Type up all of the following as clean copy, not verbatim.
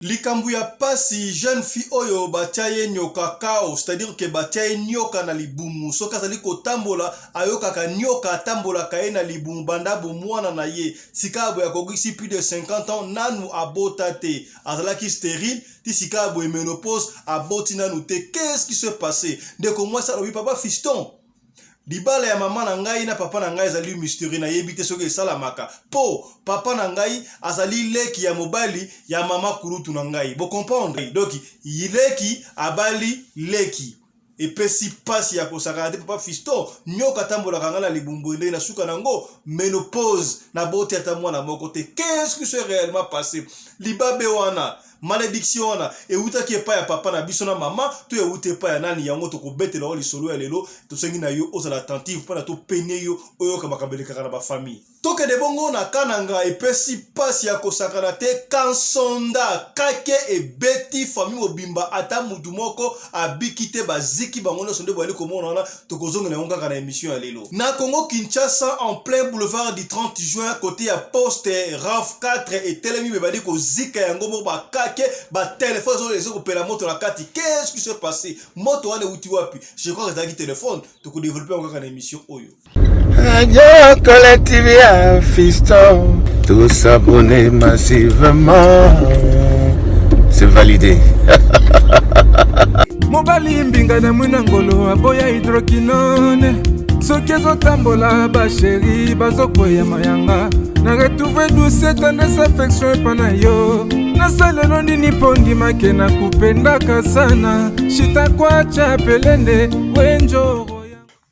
Likambo ya pasi jeune fille oyo batia ye nyoka kao c'est à dire que batia ye nyoka na libumu soki azali kotambola ayokaka nyoka atambolaka ye na libumu banda bomwana na ye sika boye akokisi plus de 50 ans nanu abota te azalaki sterile ti sika boye menopause aboti nanu te. Qu'est-ce qui se passe? Ndeko mwasi alobi papa fiston, libala ya mama na ngai na papa na ngai ezali mysterie, nayebi te soki esalamaka po papa na ngai azali leki ya mobali ya mama kulutu na ngai. Bo comprendre? Donc leki abali leki, epesi pasi ya kosakana te. Papa fiston, nyoka atambolaka ngai na libumbu ndenge na suka nango menopause, naboti ata mwana moko te. Qu'est-ce qui s'est réellement passé? Libabe wana, malédiction wana ewutaki epai ya papa na biso na mama to ewuti epai ya nani? Yango tokobetela yo lisolo ya lelo. Tosengi na yo ozala attentive mpona topene yo oyoka makambo elekaka na bafamille. Tokende bongo na Kananga, epesi mpasi ya kosakana te. Kansonda kake ebeti famille mobimba, ata mutu moko abiki te, baziki bango nyonso nde boyali komona wana. Tokozongela yango kaka na émission ya lelo. Na Congo Kinshasa, en plein boulevard du 30 juin, côté ya poste RAV 4 etelemi, bebandi kozika yango moko, bakake, batelefone ezo kopela moto na kati. Qu'est-ce qui s'est passé? Moto wana ewuti wapi? Je crois que ezalaki telefone. Tokodévelopper yango kaka na émission oyo. Radio Collective ya Fiston, tous s'abonner massivement. C'est validé. Mobali mbinga na mwina ngolo aboya hydroquinone, soki ezotambola bachéri bazokweya mayanga. Na retrouve douce tendresse affection epa na yo. Nasalelo nini mpo ndimake na kupendaka sana shitakwacha pelende wenjoro.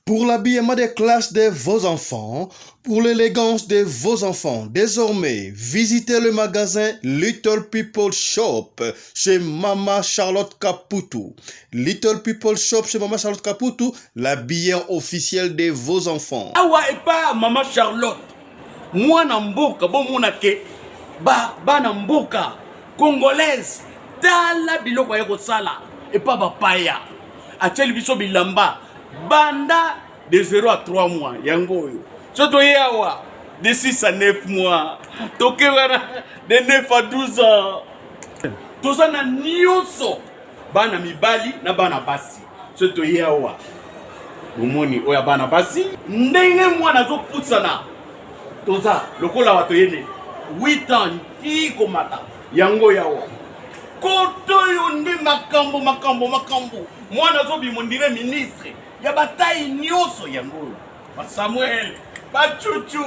Pour l'habillement des classes de vos enfants, pour l'élégance de vos enfants, désormais, visitez le magasin Little People Shop chez Mama Charlotte Caputu. Little People Shop chez Mama Charlotte Caputu, l'habilleur officiel de vos enfants. Awa epa Mama Charlotte, mwana mboka, bomona ke ba bana mboka congolaise, tala biloko aye kosala epa bapaya, atieli biso bilamba banda de 0 à 3 mois. Yango oyo so toye awa de 6 à 9 mois, toke wana de 9 à 12 ans. Toza na nyonso, bana mibali na bana basi. So toye awa, bomoni oyo ya bana basi, ndenge mwana azopusana, toza lokola bato yene 8 ans ti komata. Yango yawa koto oyo nde makambo makambo makambo, mwana azobima ondire ministre ya batai nyonso. Yango oyo basamuel bacucu,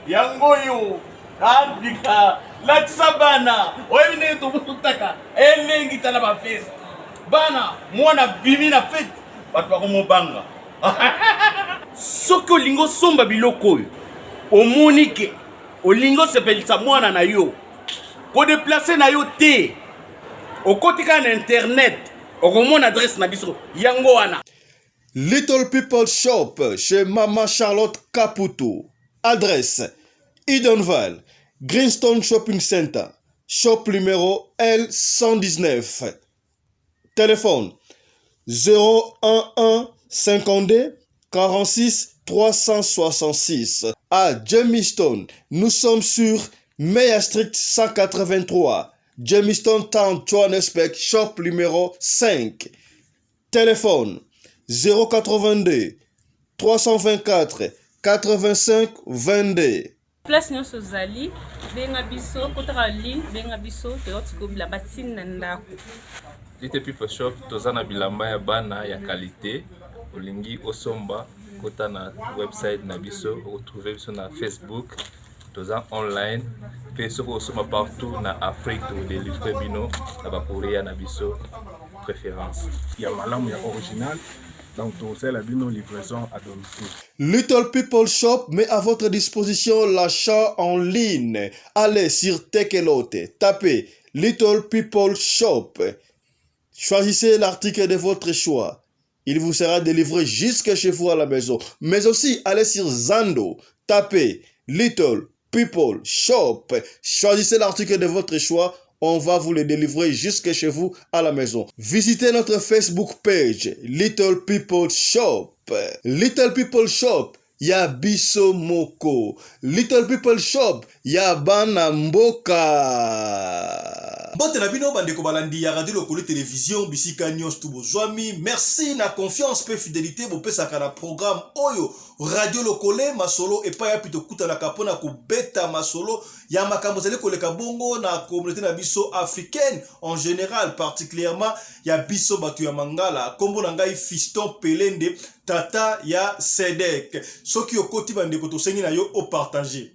yango oyo abika latisa bana. Oyebi ndenge tobutaka elengi, tala bafeste bana, mwana bimi na fete, bato bakomobanga. Soki olingi osomba biloko oyo, omoni ke olingi osepelisa mwana na yo, kodéplacer na yo te, okoti kaka na internet, okomona adresse na biso yango wana. Little People Shop chez Mama Charlotte Caputo. Adresse: Edenvale, Greenstone Shopping Center, shop numéro L119. Téléphone 011 52 46 366. À Germiston, nous sommes sur Meyer Street 183, Germiston Town, Johannesburg, shop numéro 5. Téléphone 082 324 85 22. Place nyonso ozali, benga biso, kotaka ligne, benga biso, toyoti ko bilamba ntina na ndako. Little People Shop, toza na bilamba ya bana ya qualité. Olingi osomba, kota na website na biso, okotrouver biso na Facebook, toza online mpe. Soki osomba partout na Afrique, tokodélivrer bino na bacourrier na biso préférence. Ya malamu, ya original, donc tokosalela bino livraison à domicile. Little People Shop met à votre disposition l'achat en ligne. Allez sur Takealot, tapez Little People Shop. Choisissez l'article de votre choix. Il vous sera délivré jusque chez vous à la maison. Mais aussi, allez sur Zando, tapez Little People Shop. Choisissez l'article de votre choix. On va vous le délivrer jusque chez vous à la maison. Visitez notre Facebook page, Little People Shop. Little People Shop, ya biso moko. Little People Shop, ya bana mboka. Mbote na bino bandeko balandi ya Radio Lokole Television bisika nyonso tu bozwami. Merci na confiance pe fidelite bopesaka na programme oyo Radio Lokole masolo epai yapi tokutanaka mpo na kobeta masolo ya makambo ezali koleka bongo na communauté na biso africaine en général particulièrement ya biso bato ya Mangala. Kombo na ngai Fiston Pelende, tata ya Sedek. Soki okoti bandeko tosengi na yo opartage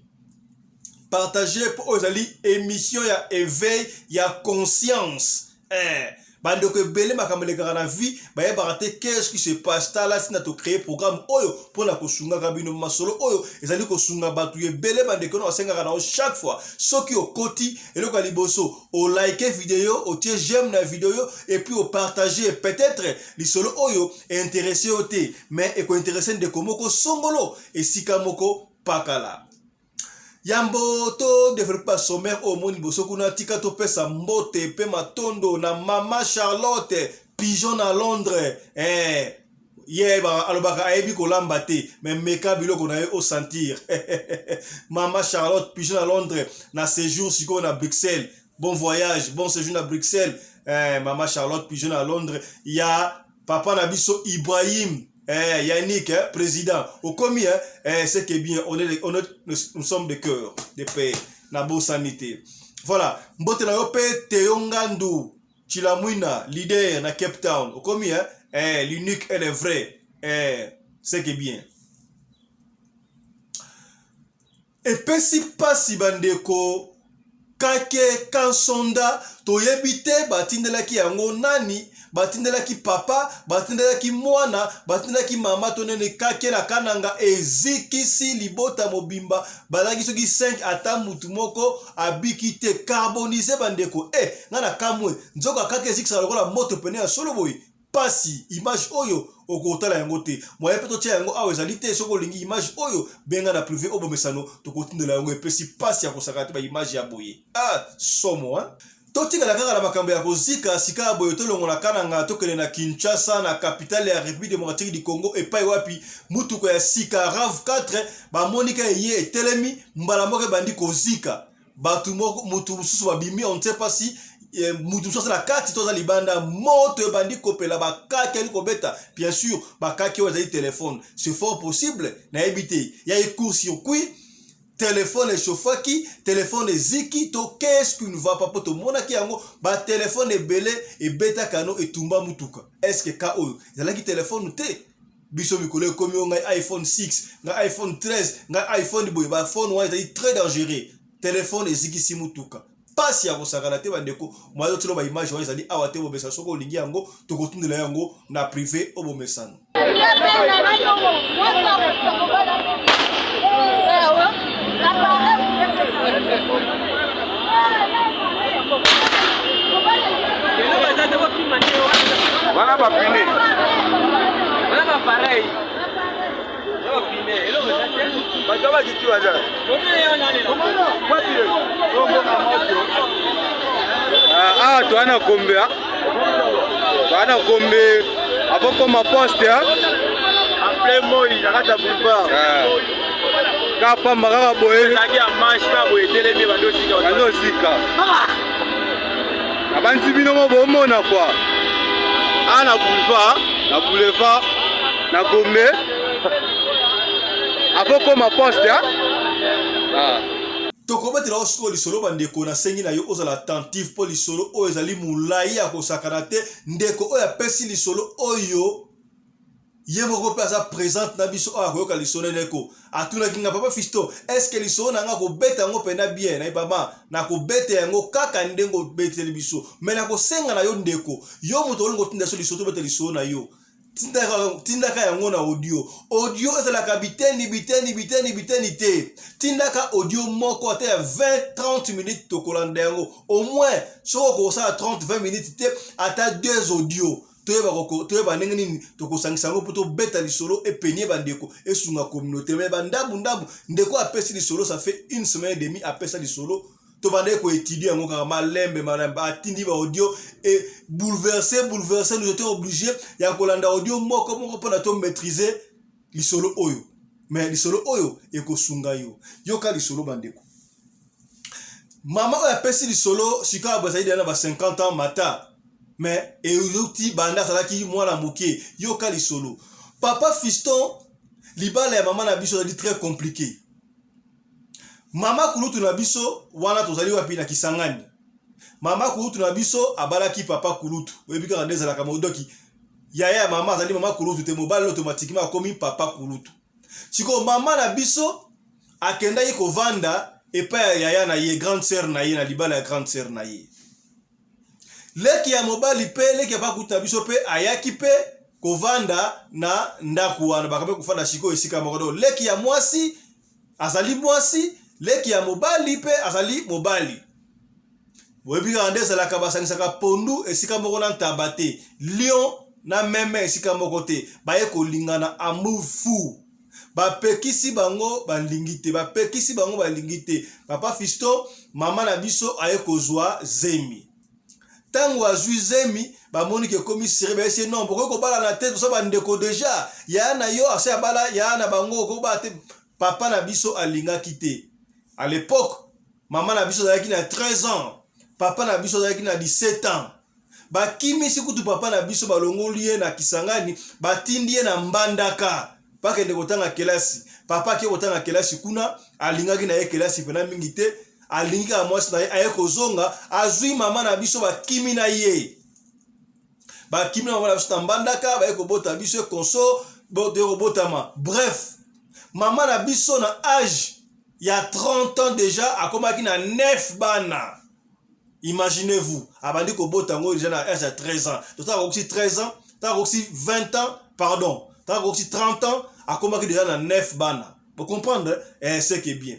partage mpo oyo ezali émission ya éveil ya conscience eh. Bandeko ebele makambo elekaka na vie bayebaka te qu'est-ce qui se passe. Tala ntina tocree programme oyo mpo na kosungaka bino. Masolo oyo ezali kosunga bato ebele bandeko na basengaka na yo chaque fois. Soki okoti eloko ya liboso olike video, otie j'aime na video et puis opartage. Peut-être lisolo oyo intéresse yo te, mais ekointeresse ndeko moko songolo esika moko pakala. Yambo to developpe ba sommaire oyo omoni liboso kuna, tika topesa mbote mpe matondo na mama Charlotte Pigeon na Londres. Eh, ye alobaka ayebi kolamba te, mais meka biloko na ye osentir. Mama Charlotte Pigeon na Londres na séjour sikoyo na Bruxelles. Bon voyage, bon séjour na Bruxelles. Eh, mama Charlotte Pigeon na Londres ya papa na biso Ibrahim eh, Yannick eh, président okomi eh, eh, c'est que bien on est, on est, nous sommes de cœur de paix na bosani te. Voilà, mbote na yo mpe Théo Ngandu Chilamwina leader na Cape Town okomi eh, eh, l'unique et le vrai eh, c'est que bien. Epesi pasi bandeko kake kansonda toyebi te batindelaki yango nani, batindelaki papa, batindelaki mwana, batindelaki mama to nene. Kake na Kananga ezikisi libota mobimba, bazalaki soki 5 ata mutu moko abiki te, carbonise bandeko. Eh, nga na kamwe nzoka kake ezikisaka lokola moto pene ya solo boye. Pasi image oyo okotala yango te, moyen mpe totia yango awa ezali te. Soki olingi image oyo benga na privé obomesano, tokotindela yango. Epesi pasi ya kosakana te ba image ya boye. Ah, somo hein? Totikala kaka na makambo ya kozika sika ya boye. Tolongola Kananga, tokende na Kinshasa, na capitale ya République démocratique du Congo, epai wapi mutuka ya sika RAV4 bamonika eye etelemi mbala moko ebandi kozika bato moko. Mutu mosusu babimi, on ne sait pas si mutu mosusu aza na kati to aza libanda. Moto ebandi kopela, bakaki ali kobeta. Bien sûr bakaki oyo ezali telefone, c'est fort possible, nayebi te ya court circuit, telefone echauffaki, telefone eziki to qu'est-ce qui ne va pas, po tomonaki yango batelefone ebele ebetaka no etumba mutuka. Est-ce que ka oyo ezalaki telefone te? Biso mikolo ekomi oyo ngai iPhone 6, ngai iPhone 13, ngai iPhone boye, bafone wana ezali très dangereux. Telefone ezikisi mutuka, pasi ya kosakana te bandeko. Mwa totilo ba image wana ezali awa te, bomesano. Soki olingi yango tokotindela yango na privé obomesano. Wana bapine wana bapareil bato bakiti baza awa toa na kombe, toa na kombe avokoma poste en plein moi na kati ya boulevard kaka pamba kaka boye bando osika abanzi bino mo bomona kua awa na boulevard, na boulevard na Gombe avokoma poste. Ah. Tokobetela yo sikoyo lisolo bandeko. Nasengi na yo ozala attentive mpo lisolo oyo ezali molai ya kosakana te. Ndeko oyo apesi lisolo oyo ye moko mpe aza présente na biso oyo akoyoka lisolo. Ndeko atunaki nga: "Papa Fisto, est-ce lisolo na nga kobeta yango mpena bien?" Naye papa, nakobeta yango kaka ndenge obeteli biso, mais nakosenga na yo ndeko, yo moto olingi otinda biso lisolo, tobeta lisolo na yo, tindaka yango na audio. Audio ezalaka biteni biteni biteni biteni te. Tindaka audio moko ata ya 20 30 minutes, tokolanda yango. Au moins soki okosala 30 20 minutes te, ata deux audio, toyeba ndenge nini tokosangisa yango mpo tobeta lisolo epenie bandeko, esunga communauté. Mais bandambu ndambu, ndeko apesi lisolo, ça fait une semaine et demi apesa lisolo, tobandaki koétudier yango kaka malembe malembe. Atindi ba audio e bouleverse bouleverse, nous étions obligés ya kolanda audio moko moko mpona tomaîtriser lisolo oyo. Mais lisolo oyo ekosunga yo. Yoka lisolo bandeko. Mama oyo apesi lisolo sikawa boye azali deja na ba 50 ans mata mais euti banda azalaki mwana moke. Yoka lisolo. Papa Fiston, libala ya mama na biso ezali très compliqué. Mama kulutu na biso wana tozali wapi na Kisangani. Mama kulutu na biso abalaki papa kulutu. Oyebi kaka nde ezalaka modoki. Yaya ya mama azali mama kulutu te, mobali automatiquement akomi papa kulutu. Sikoyo mama na biso akendaki kovanda epai ya yaya na ye, grande sœur na ye, na libala ya grande sœur na ye. Leki ya mobali mpe leki ya papa kulutu na biso mpe ayaki mpe kovanda na ndako wana, bakomi kofanda sikoyo esika moko. Donc leki ya mwasi azali mwasi, leki ya mobali mpe azali mobali. Boyebi kaka nde ezalaka, basangisaka pondu esika moko na ntaba te, lion na meme esika moko te. Baye kolingana amour fou, bapekisi bango balingi te, bapekisi bango balingi te. Papa Fiston, mama na biso aye kozwa zemi. Ntango azwi zemi, bamoni ke ekomi sere, bayesi ye non, bokoki kobalana te, toza bandeko deja, yaya na yo ase abala yaya na bango, okobala te. Papa na biso alingaki te. À l'époque, mama na biso azalaki na 13 ans, papa na biso azalaki na 17 ans. Bakimisi kutu papa na biso, balongoli ye na Kisangani, batindi ye na Mbandaka bakende kotanga kelasi. Papa ake kotanga kelasi kuna, alingaki na ye kelasi mpena mingi te, alingi kaka mwasi na ye. Aye kozonga, azwi mama na biso, bakimi na ye, bakimi na mama na biso na Mbandaka, baye kobota biso ekonso toye kobotama. Bref, mama na biso na age ya 30 ans déjà akomaki na 9 bana. Imaginez-vous, abandi kobota yango déjà na age ya 13 ans. Donc ntango akokisi 13 ans, ntango akokisi 20 ans, pardon, ntango akokisi 30 ans, akomaki déjà na 9 bana. Vous comprendre, eh, c'est que bien.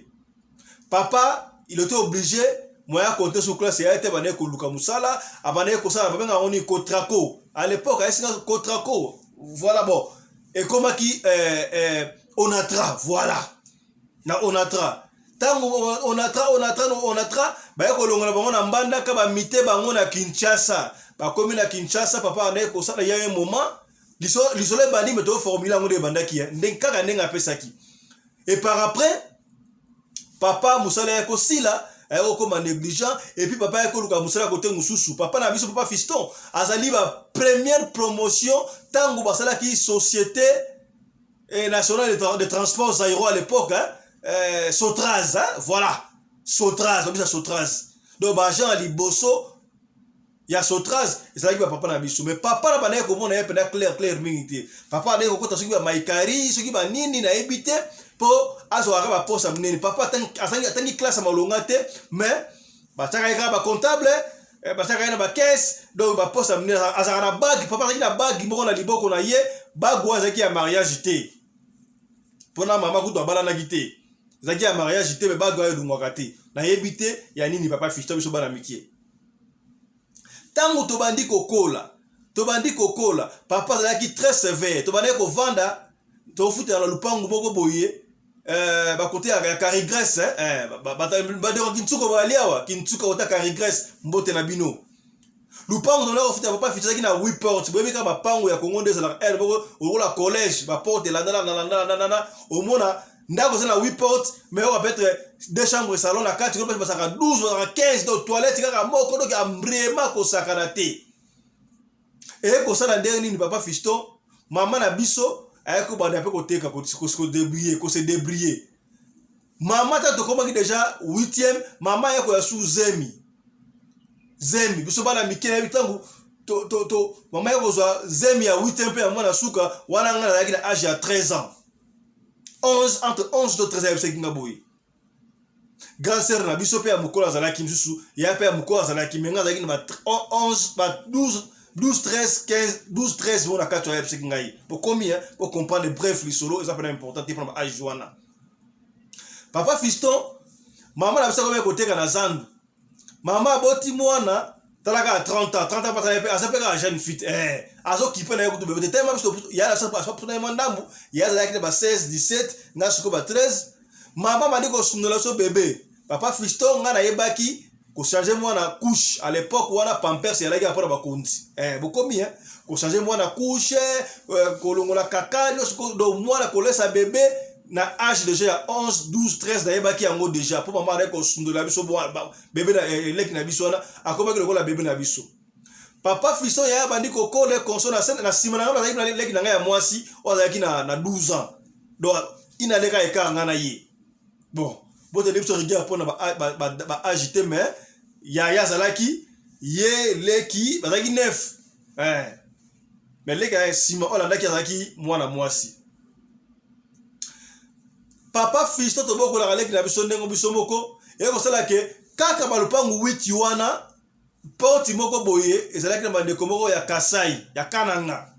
Papa, il était obligé moyen compter sur classe ya ete bandaki koluka mosala, abandaki kosala, babengaka yango nini, Cotraco. À l'époque, ayesinga Cotraco. Voilà, bon, ekomaki Onatra, voilà. Na Onatra. Ntango Onatra, Onatra, Onatra, baye kolongola bango na Mbandaka, bamite bango na Kinshasa. Bakomi na Kinshasa, papa andaki kosala ya un moment. Lisolo ebandi, me toformule yango nde ebandaki, ndenge kaka ndenge apesaki. Et par après, papa mosala ya kosila, aye kokoma négligent, et puis papa aye koluka mosala kote mosusu. Papa na biso, papa Fiston, azali ba première promotion ntango basalaki Société nationale de transport Zaïro à l'époque, hein, Sotraz, hein, voilà, Sotraz, babisa Sotraz. Donc baagent ya liboso ya Sotraz ezalaki bapapa na biso. Mais papa na bandaki komona ye mpenza clair clair mingi te. Papa andaki kokota soki bamaikari, soki banini, nayebi te, mpo azwaka baposa minene. Papa atangi classe ya malonga te, mais batiaka ye kaka bacomptable, batiaka ye na bacaisse, donc baposa minene. Azalaka na bague, papa azalaki na bague moko na liboko na ye. Bague oyo azalaki ya mariage te, mpona mama kutu abalanaki te, ezalaki ya mariage te, mais bague oyo elungwaka te, nayebi te ya nini. Papa Fiston, biso bana mike, ntango tobandi kokola, tobandi kokola, papa azalaki très sévère. Tobandaki kovanda, tofutela na lupangu moko boye, bakote ya Carigresse, bandeko Kintsuko bali awa, Kintsuka kota Carigresse, mbote na bino. Lupango tobandaki kofutela, papa Fiston, ezalaki na 8 porte. Boyebi kaka bapango ya Kongo nde ezalaka ere moko lokola collège, baporte elandana, omona ndako eza na 8 porte, mais oyo peut-être deux chambres, salon na kati, kuna bazalaka 12, bazalaka 15, donc toilette kaka moko, donc ambrema kosakana te. Eye kosala ndenge nini? Papa Fiston, mama na biso aye kobanda mpe koteka, kodébrouiller, kose débrouiller. Mama ta tokomaki déjà 8e, mama aye koya su zemi. Zemi, biso bana mike, nayebi ntango to, to, to, mama ye kozwa zemi ya 8e mpe ya mwana suka wana, ngai nazalaki na age ya 13 ans, 11, entre 11 to 13. Ayebisaki nga boye, grande sœur na biso mpe ya mokolo azalaki mosusu, ya mpe ya mokolo azalaki, mais ngai azalaki na ba 11, ba 12, 12, 13, 15, 12, 13 mo na kati. Ayebisaki ngai, bokomi po comprendre. Bref, lisolo eza mpena important te mpona ba age wana. Papa Fiston, mama na biso akomi koteka na zandu. Mama aboti mwana, tala kaka 30 ans, 30 ans, aza mpe kaka jeune fille, azokipe na ye kutu bebe te. Telema biso ya na ye mwa ndambu, ye azalaki na ba 16, 17, nga sikoyo ba 13. Mama bandi kosundola biso bebe. Papa Fiston, ngai nayebaki kochanger mwana couche. À l'époque wana, pampers ezalaki mpona bakonzi. Bokomi kochanger mwana couche, kolongola kaka nyonso, donc mwana kolesa bebe. Na age deja ya 11, 12, 13 nayebaki yango deja mpo mama azalaki kosundola biso bebe na eh, eleki na biso wana akomaki lokola bebe na biso. Papa Fiston yaya abandi kokola konso na na nsima na ngai nazalaki na leki na ngai ya mwasi oyo azalaki na 12 ans, donc inaleka ekar ngai na ye. Bon, botele biso rigueur mpo na ba age te, mais yaya azalaki ye leki bazalaki 9 eh. Mais leki ya nsima oyo alandaki azalaki mwana mwasi. Papa Fiston tobokolaka leki na biso ndenge biso moko eye kosala ke kaka balupangu witi wana porte moko boye ezalaki na bandeko moko ya Kasai ya Kananga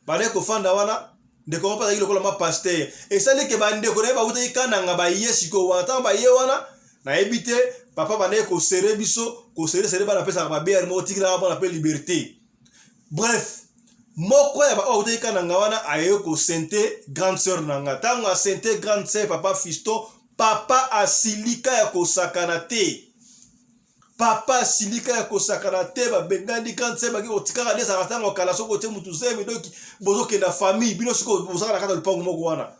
bandaki kofanda wana. Ndeko moko azalaki lokola ma pasteur, esali ke bandeko na ye bawutaki Kananga baye sikoyo wana. Ntango baye wana nayebi te papa bandaki kosere biso kosere sere bana apesaka babeyare moko tikelaka mwana mpe liberté. Bref, moko ya baoyo awutaki Kananga wana aye kosente grande sœur na nga. Ntango asente grande sœur papa Fiston, papa asilika ya kosakana te. Papa asilika ya kosakana te, babengani grande sœur bake kotikaka nde ezalaka ntango kala. Soki otie mutu zemi doki bozokenda famille bino sikoyo bozalaka na kati ya lopango moko wana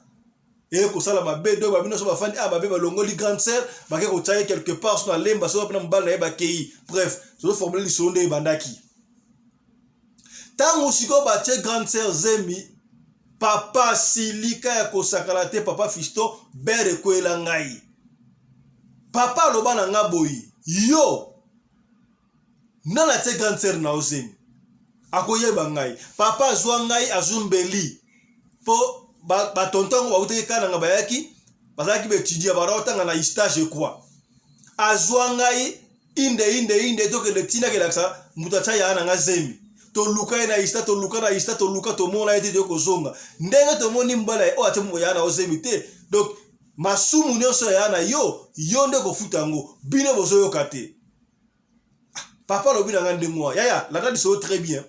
eye kosala mabe do babino so bafandi a mabe balongoli grande sœur bake kotia ye quelque part so na lemba so na mobali na ye bakei. Bref, tozoformule lisolo nde ebandaki. Ntango sikoyo batie grande sœur zemi, papa asilika ya kosakana te. Papa Fiston, bere ekweyela ngai. Papa aloba na nga boye: yo nani atie grande sœur na yo zemi? Akoyeba ngai. Papa azwa ngai, azwi mbeli mpo batonton yango bautaki Kananga bayaki, bazalaki baetudia bana otanga na ISTA je crois. Azwa ngai inde inde inde tokende ntina kelakisa moto atya yaya na nga zemi. Toluka ye na ISTA, toluka na ISTA, toluka tomona ye te. Toye kozonga ndenge tomoni mbala oyo atya yaya na yo zemi te. Donc masumu nyonso ya na yo, yo nde kofuta yango, bino bozoyoka te. Papa alobi na nga ndenge wana: yaya, landa lisolo très bien.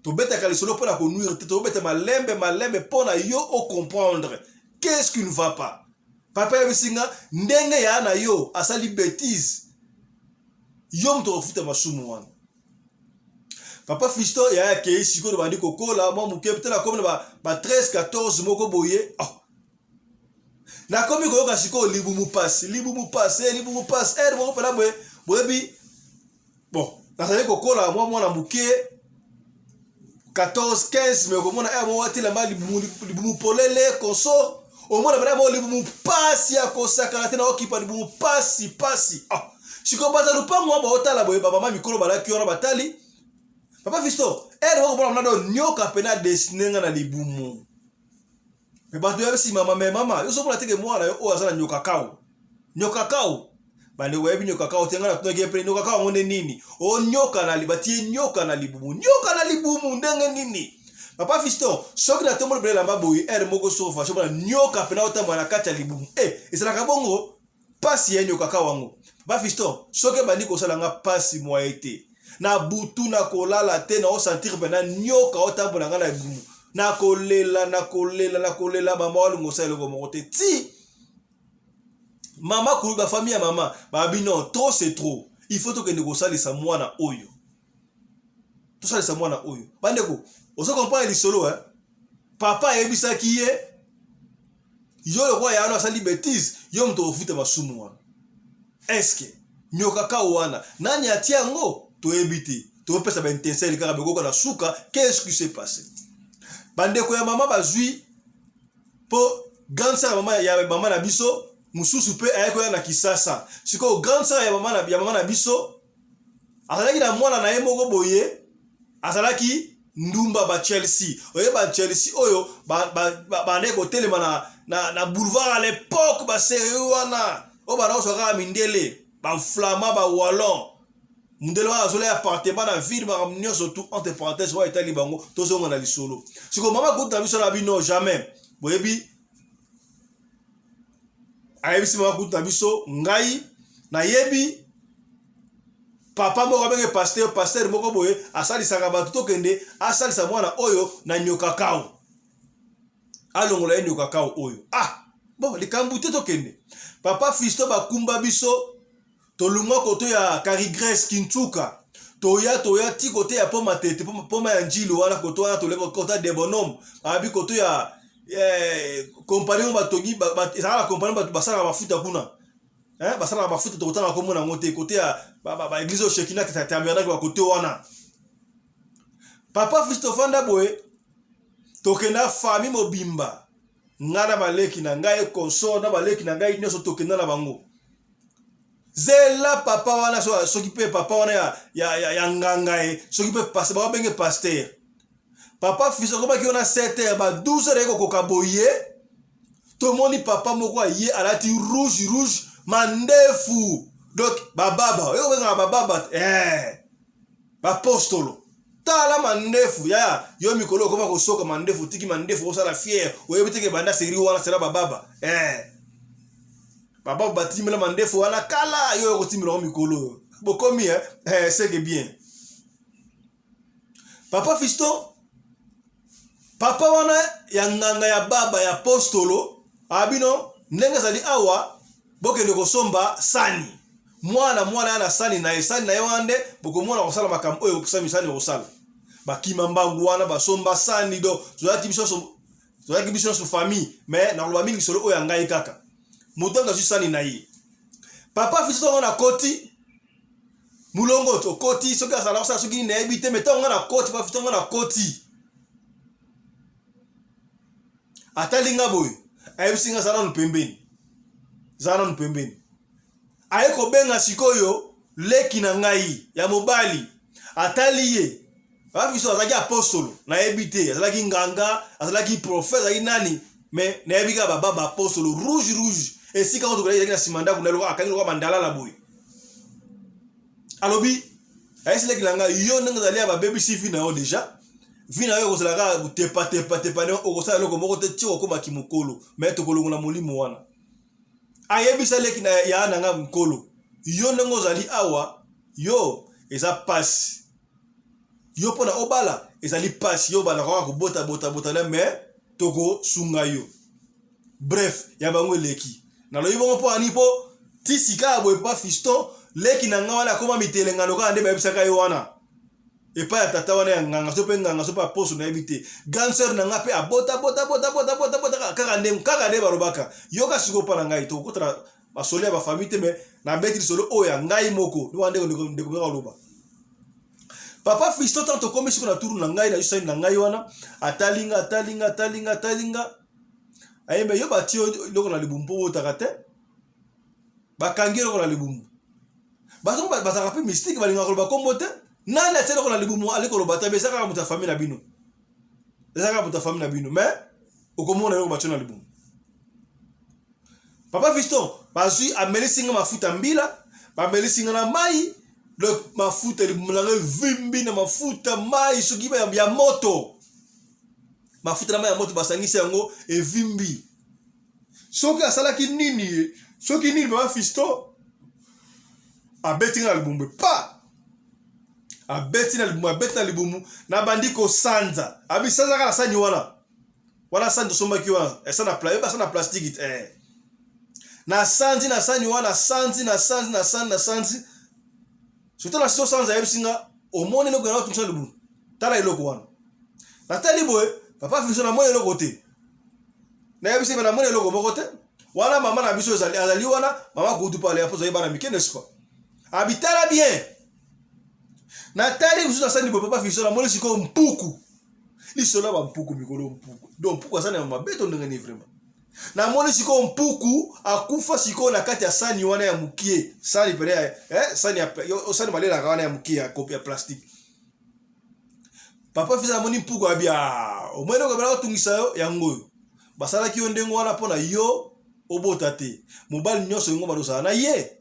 Tobetaka lisolo mpo na konuire te, tobeta malembe malembe mpo na yo ocomprendre qu'est-ce qui ne va pas. Papa yebisi nga ndenge ya na yo asali bêtise, yo moto okofuta masumu wana. Papa Fiston, yaya akei. Sikoyo bandi kokola mwa moke te, nakomi na ba 13 14 moko boye. Oh. Nakomi koyoka sikoyo libumu pasi, libumu pasi, eh, libumu pasi ere moko mpena boye. Boyebi, bon, nazali kokola mwa mwana moke 14 15, me okomona ere moko atelema libumu polele consort, omona mpena moko libumu pasi ya kosakana te, naokipa libumu pasi pasi. Ah. Sikoyo baza lupango wana baotala boye, bamama mikolo balaki wana batali papa Fiston ere moko mpona nado nyoka mpena desine nga na libumu. Me bato yebisi mama: me mama, yo ozomona teke mwana yo oyo aza na nyoka kao, nyoka kao. Bandeko bayebi nyoka kao te. Ngai natunaki ye mpe nyoka kao yango nde nini? O nyoka na batie nyoka na libumu, nyoka na libumu ndenge nini? Papa Fiston, soki natomboli mpena elamba boye ere moko sofa soki mona nyoka mpena otambola na kati ya libumu e ezalaka bongo pasi ya nyoka kao yango. Papa Fiston, soki ebandi kosala nga pasi mwaye te na butu, na kolala te, na osentir mpena nyoka otambola nga na libumu, nakolela, nakolela, nakolela. Mama walingo osala eloko moko te ti mama kulu bafamille ya mama babi: non, trop c'est trop, il faut tokende kosalisa mwana oyo, tosalisa mwana oyo. Bandeko, ozo comprendre lisolo, eh? Papa ayebisaki ye: yo lokola ya wana asali bêtise, yo moto okofuta masumu wana. Eske nyoka kao wana nani atia yango? Toyebi te, topesa baintensele kaka bekoka na suka. Qu'est-ce qui s'est passé? Bandeko ya mama bazwi mpo grande sœur ya mama, ya mama na biso mosusu mpe ayaki koya na Kisasa. Sikoyo grande sœur ya mama na biso azalaki na mwana na ye moko boye, azalaki ndumba ba Chelsea. Oyeba Chelsea oyo bandeki kotelema na boulevard à l'époque, baserie wana oyo banda kozwa kaka mindele, baflamand, bawallon. Mundele wana azolia appartement na ville, makambo nyonso tout. Entre parenthèse oyo etali bango, tozonga na lisolo. Sikoyo mama kutu na biso na bino jamais boyebi, ayebisi mama kutu na biso: ngai nayebi papa moko abenge pasteur, pasteur moko boye asalisaka bato, tokende asalisa mwana oyo na nyoka kao, alongola ye nyoka kao oyo. Ah bon, likambo te, tokende. Papa Fisto, bakumba biso, tolongwa koto ya Carigrès Kintuka, toya toya ti kote ya Poma Tete, Poma ya Njili wana, koto wana toleka kota de Bonhomme, babi koto ya eh, kompani oyo batongi ezalaka na kompani bato basalaka mafuta kuna eh, basalaka mafuta tokotanga nkombo na yango te kote ya baeglise oyo shekina tabernacle bakote wana. Papa Fisto fanda boye, tokenda famille mobimba, ngai na baleki na ngai consort na baleki na ngai nyonso tokenda na bango. Zela papa wana soki mpe papa wana ya, ya, ya, ya nganga ye soki mpe pasteur babenge pasteur papa Fisto akomaki wana 7 heures ba 12 heures ekokoka boye, tomoni papa moko aye alati rouge rouge mandefu donc bababa oyo obengaka bababa eh bapostolo tala mandefu yaya yo mikolo okoma kosoka mandefu otiki mandefu osala fiere oyebi teke banda seri wana sela bababa eh bababa batimbela mandefu wana kala yo okotimbela yango mikolo oyo bokomi eh, eh seke bien papa Fiston papa wana ya nganga ya baba ya apostolo abino ndenge ezali awa bokende kosomba sani mwana mwana ya na sani na ye sani na ye wana nde bokomona kosala makambo oyo sani sani okosala bakima mbangu wana basomba sani do tozalaki biso tozalaki biso nyonso famille mais nakoloba mingi solo oyo ya ngai kaka moto azwi sani na ye papa Fiston wana akoti mulongo okoti soki azala kosala soki nini nayebi te me ntango nga na koti papa nga na koti atali nga boye ayebisi nga zala nanu pembeni zala nanu pembeni aye kobenga sikoyo leki na ngai ya mobali atali ye papa biso azalaki apostolo nayebi te azalaki nganga azalaki prophète azalaki nani me nayebi kaka baba baapostolo rouge rouge esika oyo tokolaki ezalaki na nsima ndako na lokola akangi lokola bandalala boye alobi ayesi leki na ngai yo ndenge ozali ya babebisi vi na yo deja vi na yo ekozala kaka kotepatepatepa okosala eloko moko te ti okokoma kimokolo me tokolongola molimo wana ayebisa leki na ya na ngai mokolo yo ndenge ozali awa yo eza pasi yo mpo na obala ezali pasi yo obanda kaka kobota bota bota na me tokosunga yo bref ya bango eleki nalobi bongo mpo ani mpo ti sika ya boye papa Fiston leki na ngai wana akoma mitelengano kaka nde bayebisaka ye wana epai ya tata wana ya nganga so mpe nganga so mpe aposo nayebi te grande sœur na ngai mpe abota bota bota bota bota bota kaka nde kaka nde balobaka yoka sikoyo mpa na ngai tokokota masolo ya bafamille te me nabeti lisolo oyo ya ngai moko wana ndeko ndeko ndeko moko aloba papa Fiston ntango tokomi siko na turu na ngai na yosani na ngai wana atali nga atali nga atali nga atali nga ayembe yo batie eloko na libumu mpo botaka te bakangi eloko na libumu bato bazalaka mpe mystique balingaka koloba kombo te nani atie eloko na libumu ali koloba te eza kaka moto ya famille na bino eza kaka moto ya famille na bino mais okomona eloko batie na libumu papa Fiston bazwi amelisi nga mafuta mbila bamelisi nga na mai donc mafuta libumu na nga evimbi na mafuta mai soki ya moto mafuta na mai ya moto basangisi yango evimbi soki asalaki nini ye soki nini papa Fiston abeti nga na libumu pa abeti na libumu abeti na libumu nabandi kosanza abisanzaka na sani wana wana sani tosombaki wana esa na pla esa na plastique eh. Na sanzi na sani wana sanzi na sanzi na sanzi na sanzi surtout na siso sanzi ayebisi nga omoni eloko yana otungisa libumu tala eloko wana natali boye papa Fiston namoni eloko te nayebisi me namoni eloko moko te wana mama na biso ezali azali wana mama kutu pale ya pozo yebana mike n'est-ce pas abitala bien natali mosusu nasani boye papa Fiston namoni sikoyo mpuku lisolo ya bampuku mikolo mpuku donc mpuku aza na mabe to ndenge nini vraiment namoni sikoyo mpuku akufa sikoyo na kati ya sani wana ya mokie sani pene ya eh, sani ya sani balelaka wana ya mokie ya kopi ya plastique papa fils namoni mpuku abia omoni eloko ebala kotungisa yo yango oyo basalaki yo ndenge wana mpo na yo obota te mobali nyonso yango balozala na ye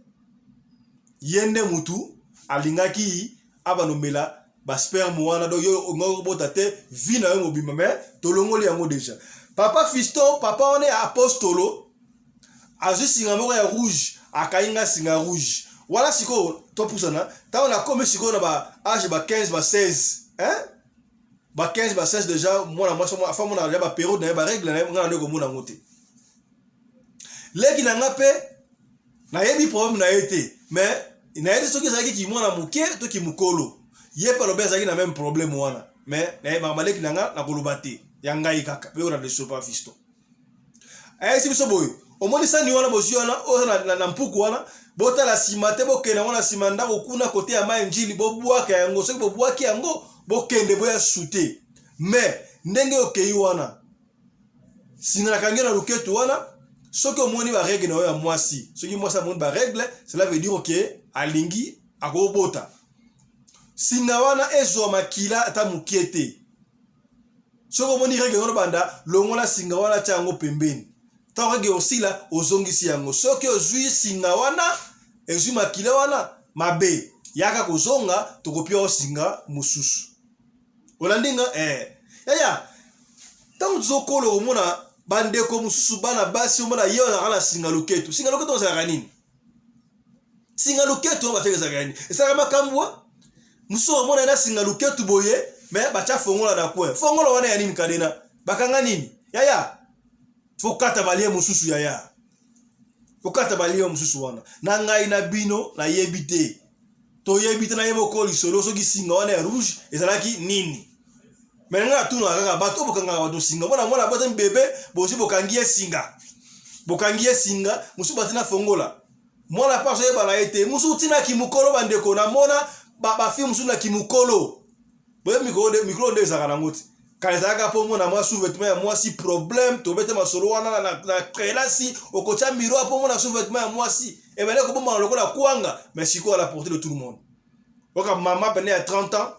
ye nde mutu alingaki abanomela ba sperme wana donc yo ongaki kobota te vie na yo mobimba mais tolongoli yango deja papa Fiston papa wana ya apostolo azwi singa moko ya rouge akangi nga singa rouge wana sikoyo topusana ntango nakomi sikoyo na ba age ba 15 ba 16 hein ba 15 ba 16 deja mwana mwasi afa mona ya ba periode na ye ba règle na ye nga na nde komona yango te leki na nga mpe nayebi problème na ye te mais nayebi soki ezalaki kimwana moke to kimokolo ye mpe alobi azalaki na même problème wana mais nayebaka baleki na nga nakoloba te. Ya ngai kaka boyoka na lisolo pa fiston ayebisi biso boye, omoni sani wana bozwi wana oyo na, na, na mpuku wana, botala nsima te, bokende yango na nsima ndako kuna kote ya mai njili, bobwaka yango. Soki bobwaki yango, bokende boya sute. Me ndenge okei wana, singa nakangi na loketo wana, soki omoni baregle na yo ya mwasi, soki mwasi amoni baregle, cela veut dire ke alingi akobota. Singa wana ezwa makila ata mokie te. Soki omoni regle wana, banda longola singa wana, tia yango pembeni. Ntango regle osila, ozongisi yango. Soki ozwi singa wana ezwi makila wana mabe, yaka kozonga, tokopia yo singa mosusu. Olandi nga eh. Yaya, ntango tozokola okomona bandeko mosusu bana basi, omona ye ozalaka na singa loketo. Singa loketo ozalaka nini? Singa loketo wana batiaka ezalaka nini? Ezalaka makambo mosusu. Omona ye na singa loketo boye, me batya fongola na coin. Fongola wana ya nini? Kadena bakanga nini? Yaya, fokata balie mosusu. Yaya, kokata balie mosusu wana na ngai na bino nayebi te, toyebi te. Na ye moko lisolo soki singa wana ya rouge ezalaki nini. Me ngai natunaka kaka bato oyo bokangaka bato singa. Mona mwana abotami bebe, bozwi bokangi ye singa, bokangi ye singa mosusu bati na fongola. Mwana mpe azoyebana ye te, mosusu ntina kimokolo. Bandeko, namona bafille mosusu na kimokolo boye. Mikolo nde ezalaka nango te. Kala ezalaka mpo mona mwa sous-vêtement ya mwasi, problème. Tobete masolo wana na kelasi, okotya miroir mpo mona sous-vêtement ya mwasi ebele kobombana lokola kwanga. Mais sikoyo, à la portée de tout le monde. Oka mama pene ya 30 ans,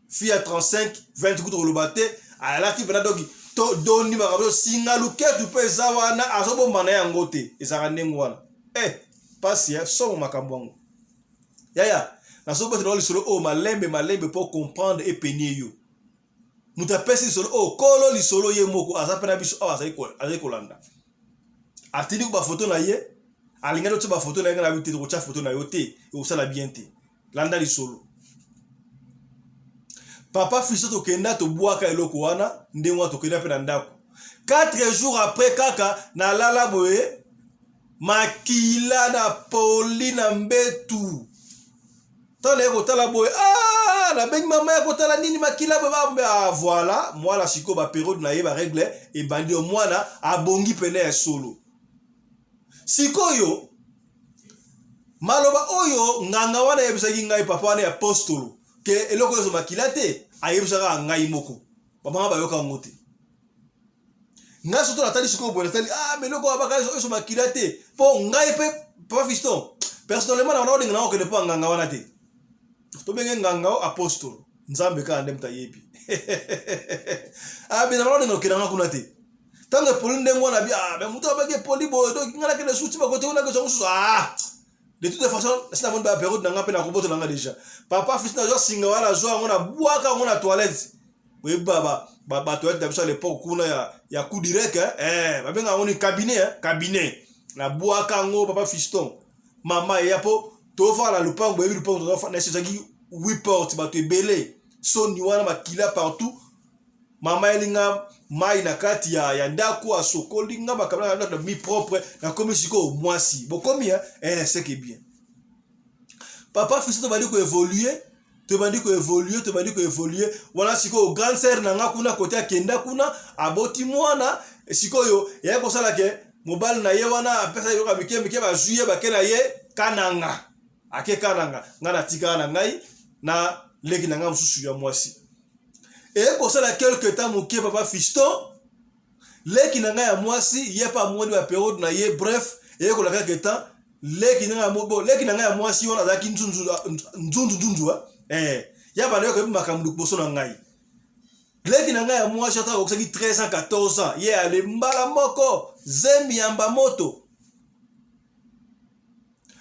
fille ya 35, 20 kutu koloba te, alati mpena doki to doni makambo. Singa luketu mpe eza wana, azobombana yango te. Ezalaka ndenge wana. Eh, pasi ya somo makambo yango. Yaya, nazobetela lisolo oyo malembe malembe mpo comprendre epenie yo. Moto apesi lisolo oyo, kolo lisolo ye moko aza mpe na biso awa, azali kolanda. Atindi ko bafoto na ye, alingaki otya bafoto na ye. Ngai nayebi te, tokotya foto na yo te, ekosala bien te. Landa lisolo, papa Fiso. Tokenda, tobwaka eloko wana ndenge wana, tokenda mpe na ndako. 4 jours après kaka nalala boye, makila na poli na mbetu. Ntango naye kotala boye, ah, nabengi mama ya kotala nini makila boye. Ah, voilà, mwana sikoyo baperiode na ye baregle ebandi yo, mwana abongi pene ya solo. Sikoyo maloba oyo nganga wana ayebisaki ngai, papa wana ya postolo, ke eloko oyo makila te, ayebisaka ngai moko, bamama bayoka yango te. Ngai soto natali sikoyo boye, natali, ah, mais eloko baka oyo makila te. Mpo ngai mpe, papa Fiston, personnellement na wana olinga na okende mpo nganga wana te. Tobenge nganga o apostolo, Nzambe kaka nde moto ayebi. Ah, bena olinga okende nga kuna te. Ntango epoli ndenge wana bi, ah, mais moto abaki epoli boye, donc ngai nakende suti bakote kuna kezwa mosusu. Ah, de toute façon nasi namoni baperiode na nga mpe nakobotola nga déjà. Papa Fils, nazwa singa wana, nazwa yango, nabwaka yango na toilette. Oyebi batoilette na biso à l'époque kuna ya coup direct, eh, babenga yango ni cabinet, eh, cabinet. Nabwaka yango, papa Fiston. Mama eya mpo tofanda na lupango, boyebi lupango tozofanda ezalaki huit porte, bato ebele, soni wana, makila partout. Mama elinga mai na kati ya ndako, asokoli nga makambo na ndako na mi propre, nakomi sikoyo mwasi. Bokomi eh, c'est que bien, papa Fils. Tobandi koévoluer, tobandi koévoluer, tobandi koévoluer wana. Sikoyo grande sœur na nga kuna kote akenda kuna, aboti mwana. Sikoyo eyaki kosala ke mobali na ye wana apesa ye yoka mike mike, bazwi ye, bake na ye Kananga. Ake Kananga, ngai natikala na ngai na leki na ngai mosusu ya mwasi. Eye kosala quelque temps moke, papa Fiston, leki na ngai ya mwasi ye mpe amoni baperiode na ye. Bref, eye kolaka quelque temps, leki na ngai, bo leki na ngai ya mwasi wana azalaki nzunzu nzunzu nzunzu, eh, ya banda yokoyebi makambo liboso na ngai. Leki na ngai ya mwasi ata akokisaki 13 ans, 14 ans, ye ale mbala moko zemi yamba moto.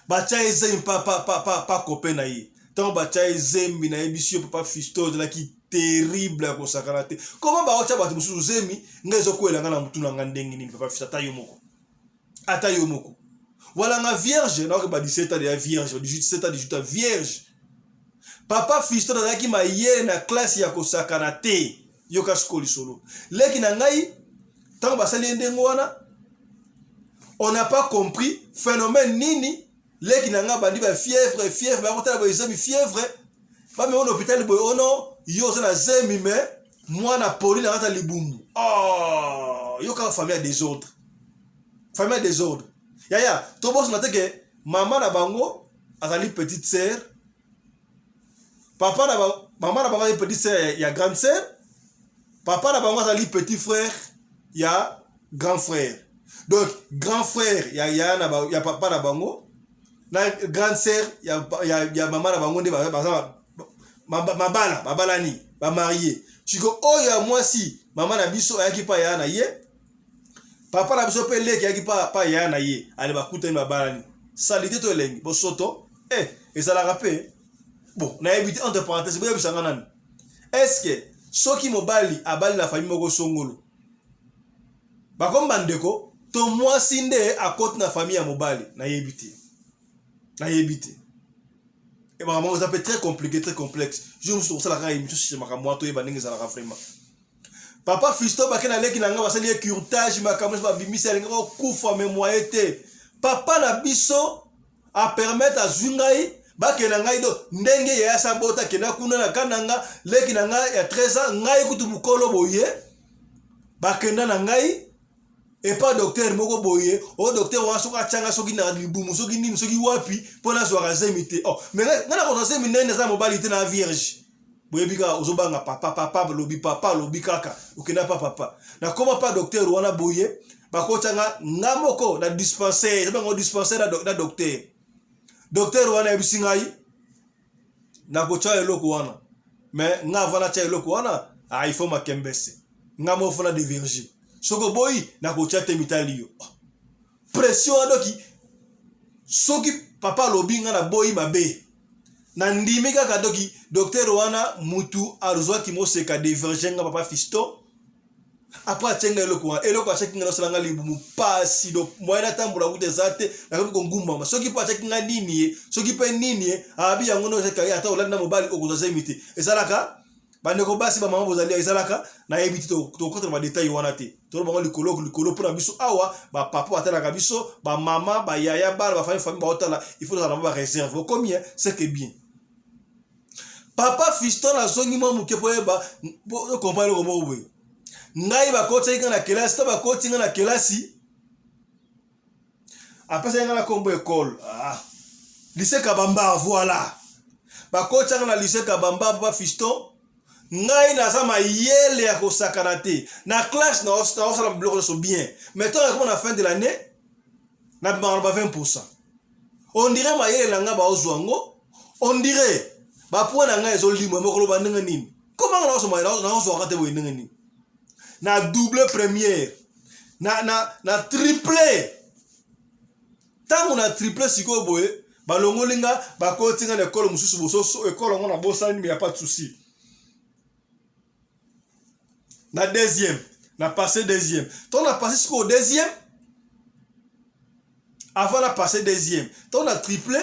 Batya ye zemi pa copain na ye. Ntango batya ye zemi, nayebisi yo, papa Fisto, ezalaki terrible ya kosakana te. Koma baotya bato mosusu zemi, ngai ezokwela ngai na motu na ngai ndenge nini? Papa Fisto, ata yo moko, ata yo moko wala nga vierge, naoke ba 17 ans ya vierge, ba 17 ans, 18 ans vierge. Papa Fisto, nazalaki mayele na classe ya kosakana te. Yoka sikoyo lisolo. Leki na ngai, ntango basali ye ndenge wana, on n'a pas compris phénomène nini. Leki na ngai bandi ba fièvre, fièvre, bakotala boye zemi, fièvre. Bamema na hôpital boye, ono yo oza na zemi, mais Mwana poli na kati ya libumu. Oh, yoka famille ya désordre. Famille ya désordre. Yaya, tobosana te ke mama na bango azali petite sœur. Papa na bango, mama na bango azali petite sœur ya, ya grande sœur. Papa na bango azali petit frère ya grand frère. Donc grand frère ya ya na ba, ya papa na bango na grande sœur ya, ya, ya mama na bango nde baza mabala babalani bamarie. Siko oyo ya mwasi mama na biso ayaki pa ya na ye, papa na biso mpe leki ayaki pa, pa ya na ye, ale bakutani babalani. Salite to elengi bosoto eh, ezalaka mpe bon nayebi te, entre parenthèse boyebisa nga nani, est-ce que soki mobali abali na famille moko songolo bakomi bandeko to mwasi nde akoti na famille ya mobali? Nayebi te, nayebi te. Makambo yango eza mpe très compliqué, très complexe. Jour mosusu tokosala kaka émission sur makambo wana, toyeba ndenge ezalaka vraiment. Papa Fiston bake na leki na ngai, basali ye curtage, makambo nyonso babimisi, alingaka kokufa me moye te. Papa na biso apermettre, azwi ngai, bakende na ngai do ndenge ye asabota, akenda kuna na Kananga, leki na ngai ya 13 ans, ngai kutu mokolo boye, bakenda na ngai epa docteur moko boye. O docteur wana soki atyanga soki na libumu soki nini soki wapi mpo nazwaka zemi te. Oh, me ngai nakozwa zemi ndenge naza mobali te na vierge? Boyebi kaka ozobanga papa, papa alobi, papa alobi kaka okenda pa papa. Nakoma pa docteur wana boye, bakotyanga nga moko na dispensaire, bango dispensaire na docteur. Docteur wana ayebisi ngai nakotya eloko wana, me nga avant natya eloko wana, ah, il faut makembese nga moko fona deverge, soki oboyi nakotya te, mitali yo. Pression wana doki soki papa alobi nga naboyi mabe, nandimi kaka. Doki docteur wana mutu azwaki moseka deverge nga papa Fiston. Après atie nga eloko wana, eloko atiaki nga nasala nga libumu pasi, do moyen natambola kuta eza te, nakomi kongumbama. Soki mpe atiaki nga nini ye, soki mpe nini ye, abi yango nde ozalaki ata olandi na mobali okozwa zemi te. Ezalaka bandeko basi, bamama bozali, ezalaka, nayebi te, tokota na badetail wana te, toloba bango likolo likolo mpona biso awa bapapa batalaka biso, bamama, bayaya, bana, bafamille, famille baotala, il faut tozala na bareserve. Okomi c'est que bien papa Fiston azongi mwa moke mpo oyeba okomprendre eloko moko boye. Ngai bakotisaki ngai na kelasi to bakoti ngai na kelasi, apesaki ngai na nkombo ekole, ah, lycée Kabamba. Voilà, bakotisa ngai na lycée Kabamba. Papa Fiston, ngai naza mayele ya kosakana te na classe, naosala biloko nyonso bien, mais ntango nakoma na fin de l'année, nabimaka na ba 20. On dirait mayele na ngai baozwa yango, on dirait bapoint na ngai ezolimwa. Mokolo ndenge nini komanga naozwaka te boye, ndenge nini na double première na triple? Ntango na triple sikoyo boye, balongoli nga, bakoti nga na ekolo mosusu bososo, ekolo yango nabosani, mais ya pas de souci. Na deuxième na passé deuxième, to na passé sikoyo deuxième, avant na passé deuxième to na triple,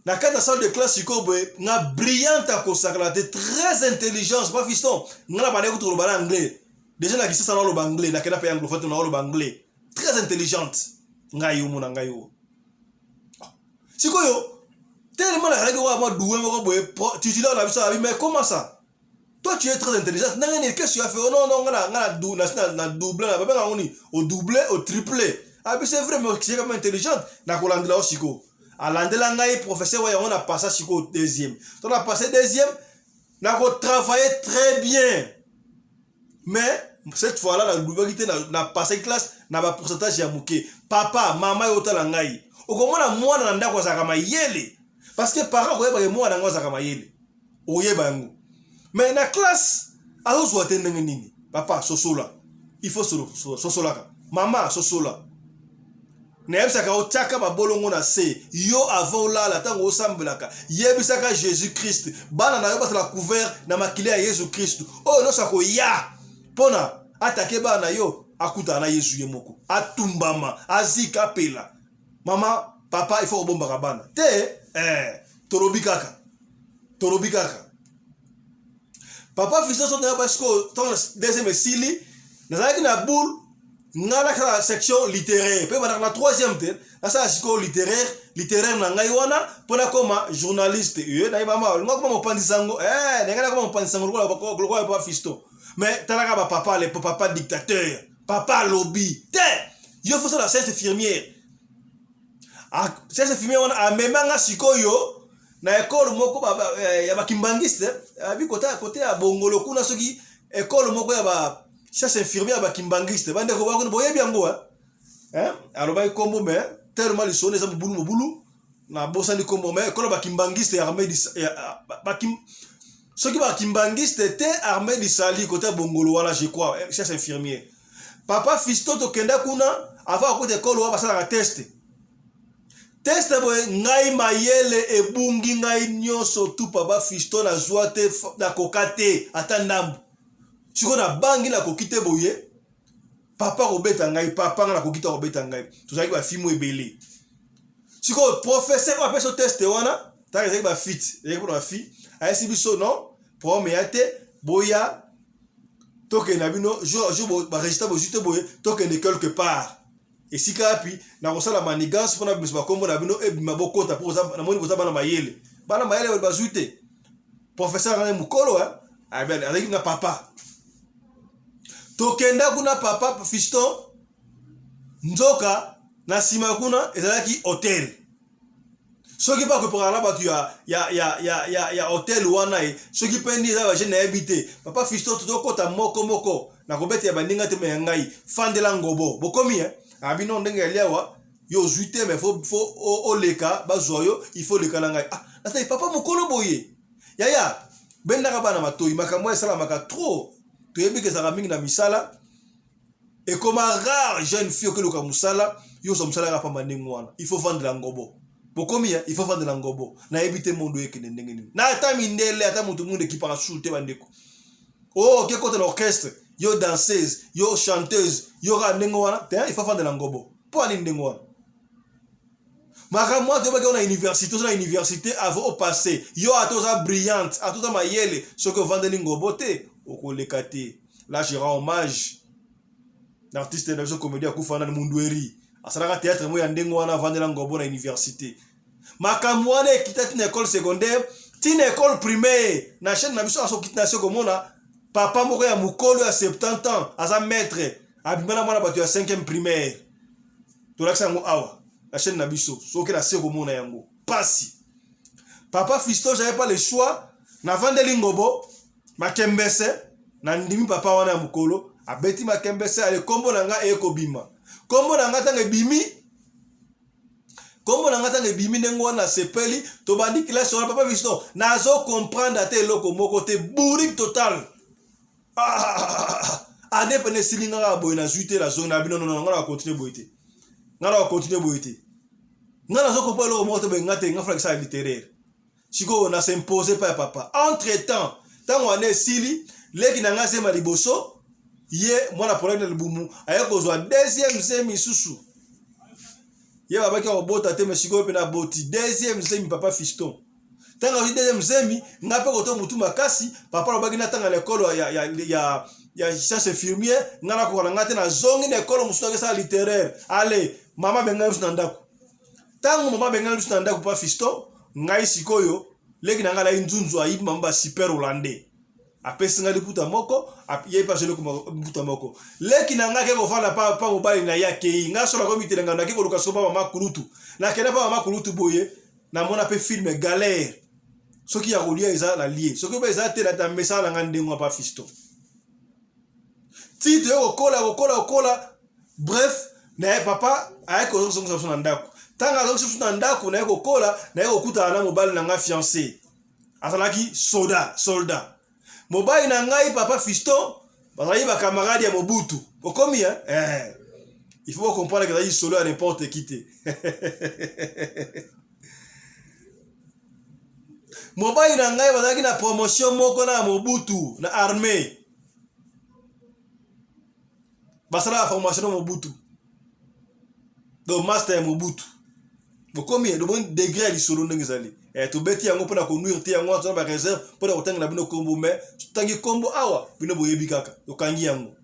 na kati ya salle de classe sikoyo boye, nga brillante akosakana te, très intelligence. Pa fiston, nga na bandaki kutu koloba na anglais déjà na Kisasa, naoloba anglais, nakenda mpe anglophone te, naoloba anglais, très intelligente ngai, omona ngai oyo sikoyo tellement nazalaki wa mwa doué moko boye. Titulaire na biso abi: "Mais comment ça, toi tu es très intelligent, ndenge nini? Qu'est-ce que tu as fait?" "Oh non non, nga na double na babenga yango nini, au double, au triple." Abi: "C'est vrai, mais tu es quand même intelligente, nakolandela yo." Sikoyo alandela ngai professeur wa yango, na passa sikoyo deuxième. To na passé deuxième, nakotravailler très bien, mais cette fois là nalobaki te, na passé classe na bapourcentage ya moke. Papa, mama, yo otala ngai, okomona mwana na ndako azalaka mayele, parce que parent koyebaka mwana yango azalaka mayele, oyeba yango, mais na classe azozwa te, ndenge nini? Papa, sosola, il faut sosolaka. Mama, sosola. Nayebisaka otiaka babolongo na se yo avant olala, ntango osambelaka, yebisaka Jésus Christ bana na yo bazala couvert na makili ya Yesu Kristu. Oyo nyonso akoya mpona atake bana na yo, akutana na Yesu ye moko, atumbama, azika, apela. Mama, papa, il faut kobombaka bana te. Tolobi kaka, tolobi kaka. Papa Fiston, so nayeba sikoyo ntango deuxième esili, nazalaki na boule. Ngai nasala section littéraire mpe bandaka na troisième te, nasala sikoyo littéraire, littéraire na ngai wana mpo nakoma journaliste. Ye naye mama olinga koma mopanzi sango, eh, na ngai nakoma mopanzi sango lokola papa Fiston. Mais talaka ba papa, le papa dictateur, papa alobi te yo faut sala science infirmière. Ah, science infirmière wana amema nga sikoyo na ekole moko eh, ya bakimbangiste, abi kota kote ya Bongolo kuna, soki ekole moko ya ba science infirmière ya bakimbangiste. Bandeko bakuna boyebi yango, eh? Eh? Alobaki kombo, mais tellement lisolo eza mobulu mobulu, nabosani kombo, mais ekolo bakimbangiste ya armée bakim, soki bakimbangiste te, armée du salut kote ya Bongolo wana, je crois, eh, science infirmière. Papa Fiston, tokenda kuna, avant akota ekolo wana basalaka test. Test boye, ngai mayele ebungi ngai nyonso tu. Papa Fiston, nazwa te, nakoka te ata ndambo. Sikoyo nabangi, nakoki te boye, papa kobeta ngai, papa ngai nakoki te kobeta ngai. Tozalaki bafimu ebele. Sikoyo professeur oyo apesi test wana, ntango ezalaki bafite, ezalaki mpona bafi, ayesi biso: non, problème ya te, boya tokende na bino jour jour baregistre bozwi te boye, tokende quelque part esika wapi nakosala manigance mpona bimisa bakombo na bino ebima, bokota, mpo namoni boza bana mayele. Bana mayele bazwi te. Professeur ngai mokolo azalaki na papa, tokenda kuna. Papa Fiston, nzoka na nsima kuna ezalaki hotel. Soki bakopekaka na bato ya hotel wana ye, soki mpe nini, eza bajeune, nayebi te. Papa Fiston, tozokɔta moko moko, nakobetela baninga te, me ya ngai fandela ngobo bokomi eh? Abino ndenge ya liawa, yo ozwi te, mais faut oleka, bazwa yo, il faut oleka na ngai. Ah, nasali papa mokolo boye, yaya bendaka bana matoi. Makambo esalamaka trop, toyebi ke ezalaka mingi na misala. Ekoma rare jeune fille okeluka mosala, yo ozwa mosala kaka pamba ndenge wana. Il faut vandela ngobo bokomi, il faut vandela ngobo. Nayebi te mondo ekende ndenge nini, na ata mindele, ata motu mundu ekipaka su te. Bandeko, oh, oke kota na orchestre, yo danseuse, yo chanteuse, yo kaka ndenge wana te, il faut vandela ngobo. Mpo ani ndenge wana makambo wana toyebaki na université. Oza na université, avant opasse, yo ata oza brillante, ata oza mayele, soki ovandeli ngobo te, okoleka te. Là, je rends hommage na artiste na biso comédie akufa nani, Mundueri, asalaka théâtre mo ya ndenge wana, avandela ngobo na université. Makambo wana ekita ti na école secondaire, ti na école primaire. Na chaîne na biso, asokiti na se komona papa moko ya mokolo ya 70 ans, aza maître, abima na mwana bato ya 5e primaire. Tolakisa yango awa na chaîne na biso, soki na se komona yango pasi. Papa Fiston, j'avais pas le choix, navandeli ngobo makembese, nandimi papa wana ya mokolo abeti makembese. Ale, kombo na ngai eyekobima. Kombo na ngai ntango ebimi, kombo na ngai ntango ebimi ndenge wana, nasepeli. Tobandi classe wana, papa Fiston, nazo comprendre ata eloko moko te, bourrique total. Ah, ane pene esili nga kaka boye, nazwi te, nazongi na bino. Nono, nga na continue boye te, nga na continue boye te, nga nazo comprendre eloko moko te boye, nga te, nga falakisa ya littéraire. Sikoyo na s'impose pa ya papa. Entre temps, ntango wana esili, leki na nga zema liboso, ye mwana polaki na libumu, aye kozwa deuxième zemi lisusu. Ye babaki akobota te, mais sikoyo mpe naboti deuxième zemi. Papa Fiston, ntango azwi deuxième zemi, nga mpe koto motu makasi, papa alobaki natanga na ekolo ya science infirmière, nga nakoka na nga te, nazongi na ekolo mosusu nakesala littéraire. Ale, mama abengani biso na ndako. Ntango mama abengani biso na ndako, papa Fiston, ngai sikoyo leki na ngai alai nzunzu, ayibi mama basuper hollandais, apesi ngai liputa moko, ye mpe azwi liputa moko. Leki na ngai ake kofanda pa mobali na ye, akei. Ngai solo akomitelenga, nake koluka soko pa mama kulutu. Nakenda pa mama kulutu boye, namona mpe film galère. Soki ya kolia eza, na lie, soki mpe eza te, na mesala na ngai ndenge wa. Pa Fiston, ti toye kokola, kokola, kokola, bref, naye papa aye kozongisa biso na ndako. Ntango azongisa biso na ndako, naye kokola, naye kokutana na mobali na ngai fiancé, azalaki soda, soldat. Mobali na ngai, papa Fiston, bazalaki bacamarade ya Mobutu. Okomi, eh? Il faut comprendre que ezalaki solo ya n'importe qui te. Mobali na ngai bazalaki na promotion moko na Mobutu na armée, basalaka formation na Mobutu, donc master ya Mobutu. Bokomi, bomoni degré ya lisolo ndenge ezali. Tobeti yango mpona konuire te, yango wana bareserve mpona kotangela bino kombo, mais totangi kombo awa, bino boyebi kaka, tokangi yango.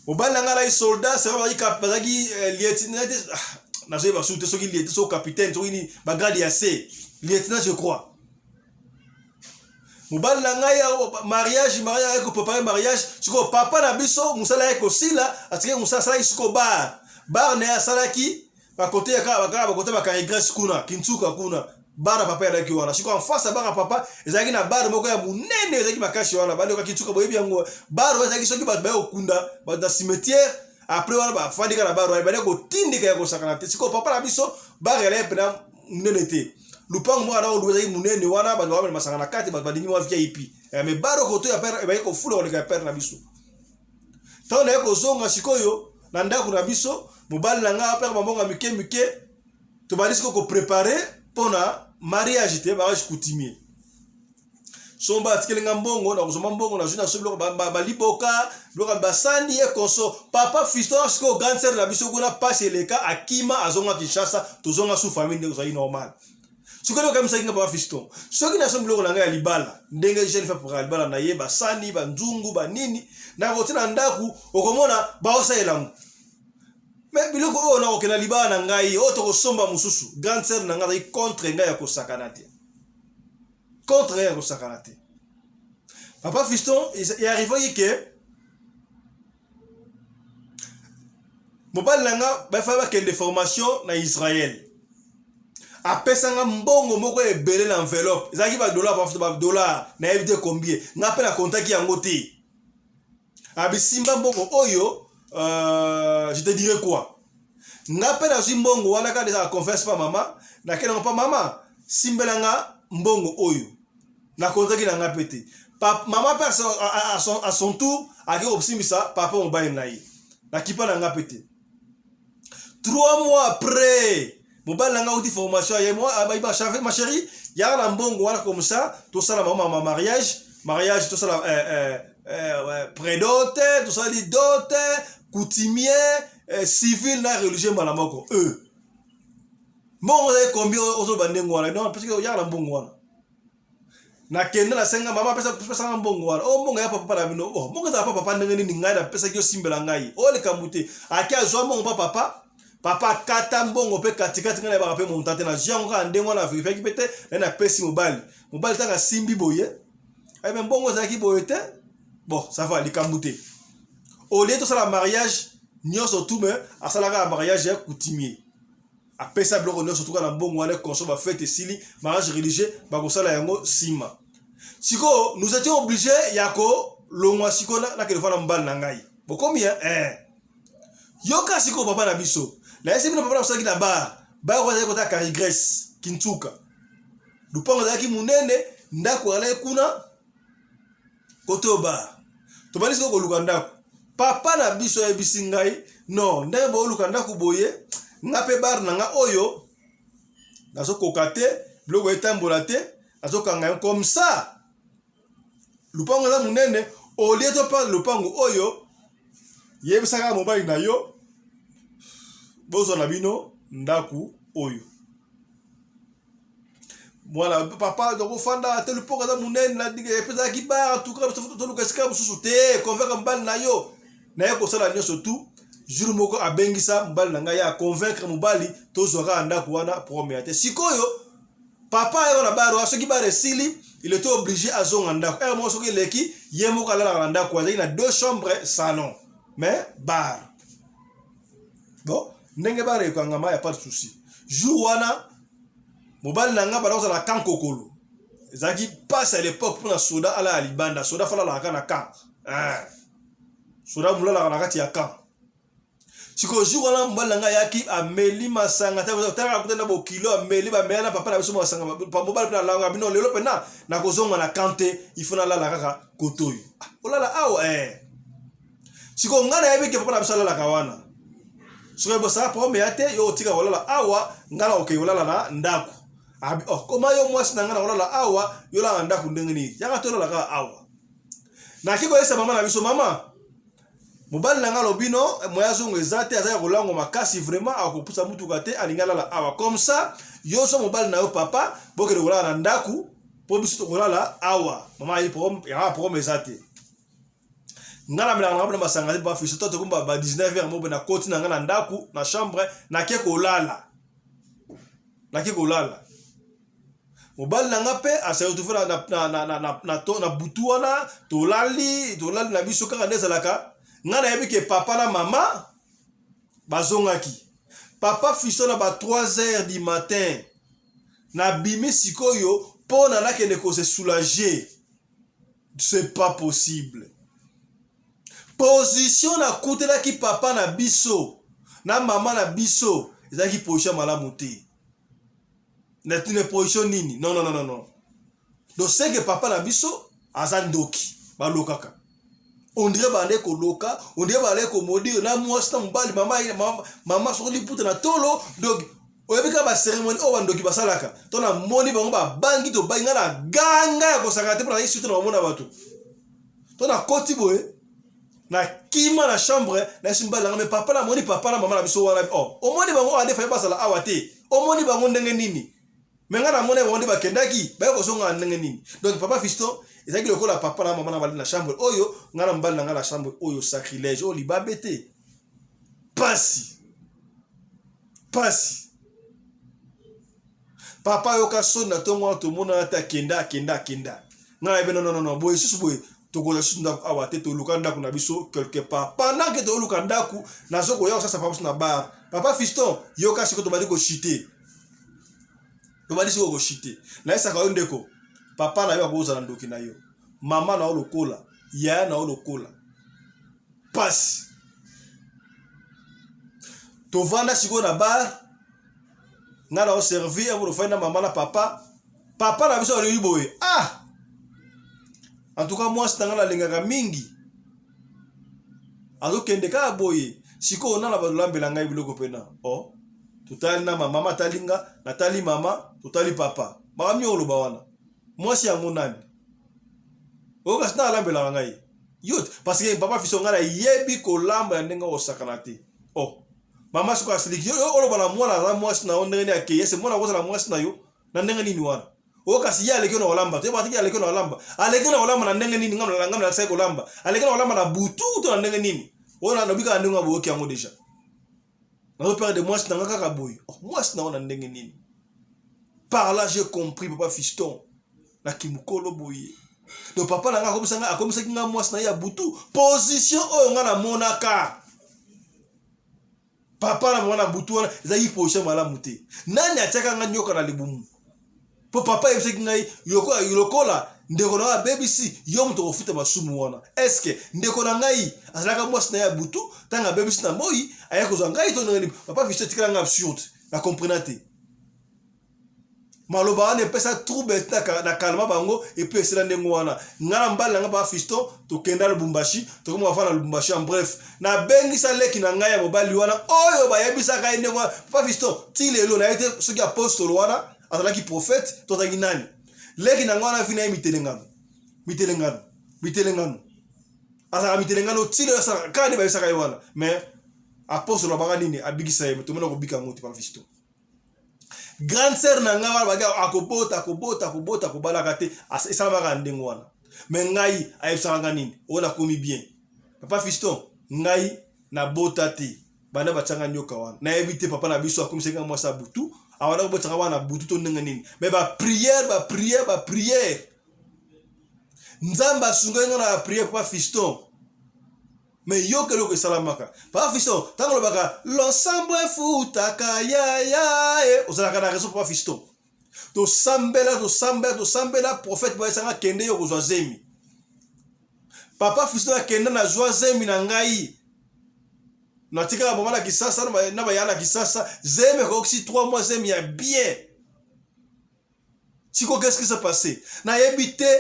Mobali na ngai alaki soldat, c'est vrai bazalaki euh, lieutenant ah, nazoyeba susu te soki lieutenant soki capitaine soki nini bagrade ya c lieutenant je crois. Mobali na ngai mariage mariage ayaki koprepare mariage sikoyo papa na biso mosala ayaki kosila atikaki mosala asalaki sikoyo bar bar na ye asalaki bakote ya kaka kaka bakote bakari grèce kuna kintsuka kuna bar ya papa ezalaki wana sikoyo en face ya bar ya papa ezalaki na bar moko ya monene ezalaki makasi wana bandeko kintsuka boyebi yango bar wana ezalaki soki bato baye kokunda bato na cimetière après wana bafandi kaka na bar wana ebandi kotindika ya kosakana te sikoyo papa na biso bar ezalaki mpena monene te lupango moko na oluka ezalaki monene wana bato bakamela masanga na kati bato balingi mwa vip eh, mais bar okoto ya pere ebaki kofula koleka ya pere na biso ntango naye kozonga sikoyo na ndako na biso mobali na ngai apeka bambongo ya mike mike tobandi sikoyo koprepare mpo na mariage te mariage coutumier somba atikeli nga mbongo nakozoma mbongo nazwi na so biloko baliboka biloko ya basani ye konso papa fiston sikoyo grande sœur na biso kuna mpasi eleka akima azonga kinshasa tozonga sous famille ndenge ozali normal soki eloko ekamisaki nga papa fiston soki nasombi biloko na ngai ya libala ndenge jeune fille apokaka libala na ye basani banzungu banini nakotia na ndako okomona baosalela yango me biloko oyo nakokenda libala na ngai oyo tokosomba mosusu grande sœur na ngai azali contre ngai ya kosakana te contre ngai ya kosakana te papa fiston earrivaki ke mobali na nga bafai bakende formation na israel apesa nga mbongo moko ebele na enveloppe ezalaki badollar badollar nayebi te combien nga mpe nakontaki yango te abisimba mbongo oyo euh, je te dirais quoi nga mpe nazwi mbongo wana kaka ezaka confiance pa mama nakende yango pa mama simbela nga mbongo oyo nakonzaki na nga mpe te mama mpe à son tour ake kosimbisa papa mobali na ye nakipa na nga mpe te trois mois après mobali na nga auti formation ye ma chérie yaka na mbongo wana comme ça tosala mama ma mariage mariage tosala euh, euh, euh, prédote tosali dote coutumier euh, civil na religieux mbala moko euh. mbongo ozali combien ozoloba ndenge wana non parce que yaka na mbongo wana nakende nasenga mama apesanga mbongo wana o oh, mbongo ya papa na bino oh, mbongo ezala pa papa ndenge nini ngai napesaki osimbela ngai o oh, likambo te ake azwa mbongo pa papa papa akata mbongo mpe katikati ngai nayebaka mpe monta te nazwi yango kaka ndenge wana verifiaki mpe te naye napesi mobali mobali ntango asimbi boye aye me mbongo ezalaki boye te bon ça va likambo te olie tosala mariage nyonso tout me asalaka mariage ya coutumier apesa biloko nyonso tuka na mbongo wana conso bafete esili mariage religieux bakosala yango nsima sikoyo nous étions obligé ya kolongwa sikoyo nakende fana mobali na ngai bokomi eh. yoka sikoyo papa na biso nayesi bino papa na biso azalaki na bar bar oyo azalaki kota carigresse kintsuka lupango ezalaki monene ndako alaki kuna kote oyo bar tobandi sikoyo koluka ndako papa na biso ayebisi ngai non ndenge booluka ndako boye nga mpe bar na nga oyo nazokoka te biloko etambola te nazokanga yango comme ça lupango eza monene olie topala lupango oyo yebisaka mobali na yo bozwa na bino ndako oyo mwana papa tokofanda te lupango eza monene epezalaki bar tuka toluka esika mosusu te convaincre mobali na yo naye kosala nyonso tout jour moko abengisa mobali na ngai ya convaincre mobali tozwa kaka ndako wana problème te sikoyo papa ayaka na bar wana soki bar esili il était obligé azonga ndako heure moko soki eleki ye moko alalaka na ndako azalaki na deux chambres salon mais bar bon ndenge bar ekangama ya pas de souci jour wana mobali na ngai banda kozala kankokolo ezalaki mpasi à l'époque mpona soda alala libanda soda falalaka na camp eh. soda molalaka na kati ya camp sikoyo jour wana mobali na ngai ayaki ameli masanga talaka kuta na bokilo ameli bamela na papa na biso masanga mobali mpe nalanga bino lelo mpena nakozonga na camp te il faut nalala kaka kotoyo ah, olala awa eh. sikoyo ngai nayebi ke papa na biso alalaka wana soki bosala problème ya te yo otika kolala awa ngai nakokei kolala na ndako oh, koma yo mwasi na ngai nakolala awa yo olala na ndako ndenge nini yaka tolala kaka awa naki koyesa mama na biso mama mobali na ngai alobi no moya azongo eza te aza ya kolangwa makasi vraiment akopusa motuka te alingi alala awa comme ça yo so mobali na yo papa bokende kolala na ndako mpo biso tokolala awa mama ayi yanga problème eza te. Nga namelaka nanga mpona masanga te bafisi to tokomba ba 19 heures mobe nakoti na nga na ndako na chambre nake kolala nake kolala mobali na nga mpe ase retrouve na, na, na, na, na, na, na, to, na butu wana tolali tolali na biso kaka nde ezalaka nga nayebi ke papa na mama bazongaki papa fiston na ba 3 heures du matin nabimi sikoyo mpo na nakende kose soulager. C'est pas possible. Position nakutelaki papa na biso na mama na biso ezalaki position malamu te. Na tine position nini? Non non non non. Donc c'est que papa na biso aza ndoki balokaka. On dirait bande koloka, on dirait bande komodire na mwasi na mobali mama mama, mama soko liputa na tolo donc oyebi kaka baceremonie oyo bandoki basalaka to namoni bango babangi tobangi ngai na ganga ya kosakana te mpo nazali surtout na bamona bato to nakoti boye nakima na chambre nayesi mobali nanga me papa namoni papa na mama na biso wana oh, omoni bango awa nde faye bazala awa te omoni bango ndenge nini me ngai namoni bango nde bakendaki baye kozonga ndenge nini donc papa fiston ezalaki lokola papa na mama na bali na chambre oyo ngai na mobali na ngai na chambre oyo sacrilège oyo libabe te pasi pasi papa yoka soni na ntongo wana tomonana te akenda akenda akenda ngai nayebi nononono boye susu boye tokozwa susu ndako awa te toluka ndako na biso quelque part pendant ke toluka ndako nazo koya kosasa papa biso na bar papa fiston yoka sikoyo tobandi kochite tobandi sikoyo kochite nayesaka yo ndeko papa na yo akozala ndoki na yo mama na yo lokola yaya na yo lokola pasi tovanda sikoyo na bar ngai na oservi yango tofandi na mama na papa papa na biso alobi boye ah en tout cas mwasi na ngai nalingaka mingi azokende kaka boye sikoyo nana balolambela ngai biloko mpena o oh, totali na mama atali nga natali mama totali papa makambo nini oloba wana mwasi yango nani oyo kasi na alambelaka ngai yo parce que papa fiso ngai nayebi kolamba ya ndenge osakana te oh mama sikoyo asiliki yo oloba na mwana aza mwasi na yo ndenge nini akei ese mwana akozala mwasi na yo na ndenge nini wana oyo kasi ye aleki na kolamba te batiki aleki na kolamba aleki na kolamba na ndenge nini ngai nalakisaki kolamba aleki na kolamba na butu to na ndenge nini oyo nalobi kaka ndenge boyoki yango deja nazo perdre mwasi na nga kaka boye oh, mwasi na yo na ndenge nini par là j'ai compris papa fiston na kimokolo boye donc papa na nga akomisaka akomisaki nga mwasi na ye ya butu position oyo nga namonaka papa na mama na butu wana ezalaki position malamu te nani atiaka nga nyoka na libumu mpo papa ayebisaki ngai lokola ndeko na ngai abebisi yo moto okofuta masumu wana eske ndeko na ngai azalaka mwasi na ye ya butu ntango abebisi na moi aya kozwa ngai to ndenge nini papa fisto etikala ngai absurde na comprena te maloba wana epesa trouble na kalma bango epuis esila ndenge wana ngai na mobali na ngai papa fiston tokenda lubumbashi tokoma bafana na lubumbashi en bref nabengisa leki na ngai ya mobali wana oyo bayebisaka ye ndenge wana papa fiston ti lelo naye te soki apostolo wana azalaki prophète to azalaki nani leki na ngai wana vi na ye mitelengano mitelengano mitelengano azalaka mitelengano ti lelo asalaka kaka nde bayebisaka ye wana mais apostolo abaka nini abikisa ye tomona kobika yango te papa fiston grande sœur na ngai wana baki akobota akobota akobota akobalaka te esalamaka na ndenge wana me ngai ayebisaka ngai nini oyo nakomi bien papa fiston ngai nabota te banda batianga nyoka wana nayebi te papa na biso akomisaki ngai mwasi ya butu awanda kobotaka wana butu to ndenge nini me bapriere bapriere bapriere nzambe asungaki ngai na bapriere papa fiston me yoka eloko esalamaka papa fiston ntango olobaka losambo efutaka yaya e ozalaka na raison papa fiston tosambela tosambela tosambela prophète bayesanga kende yo kozwa zemi papa fiston akenda nazwa zemi na ngai natikala mama na kisasa na baya na kisasa zemi ekokisi 3 mois zemi ya bien siko qu'est-ce qui s'est passé nayebi te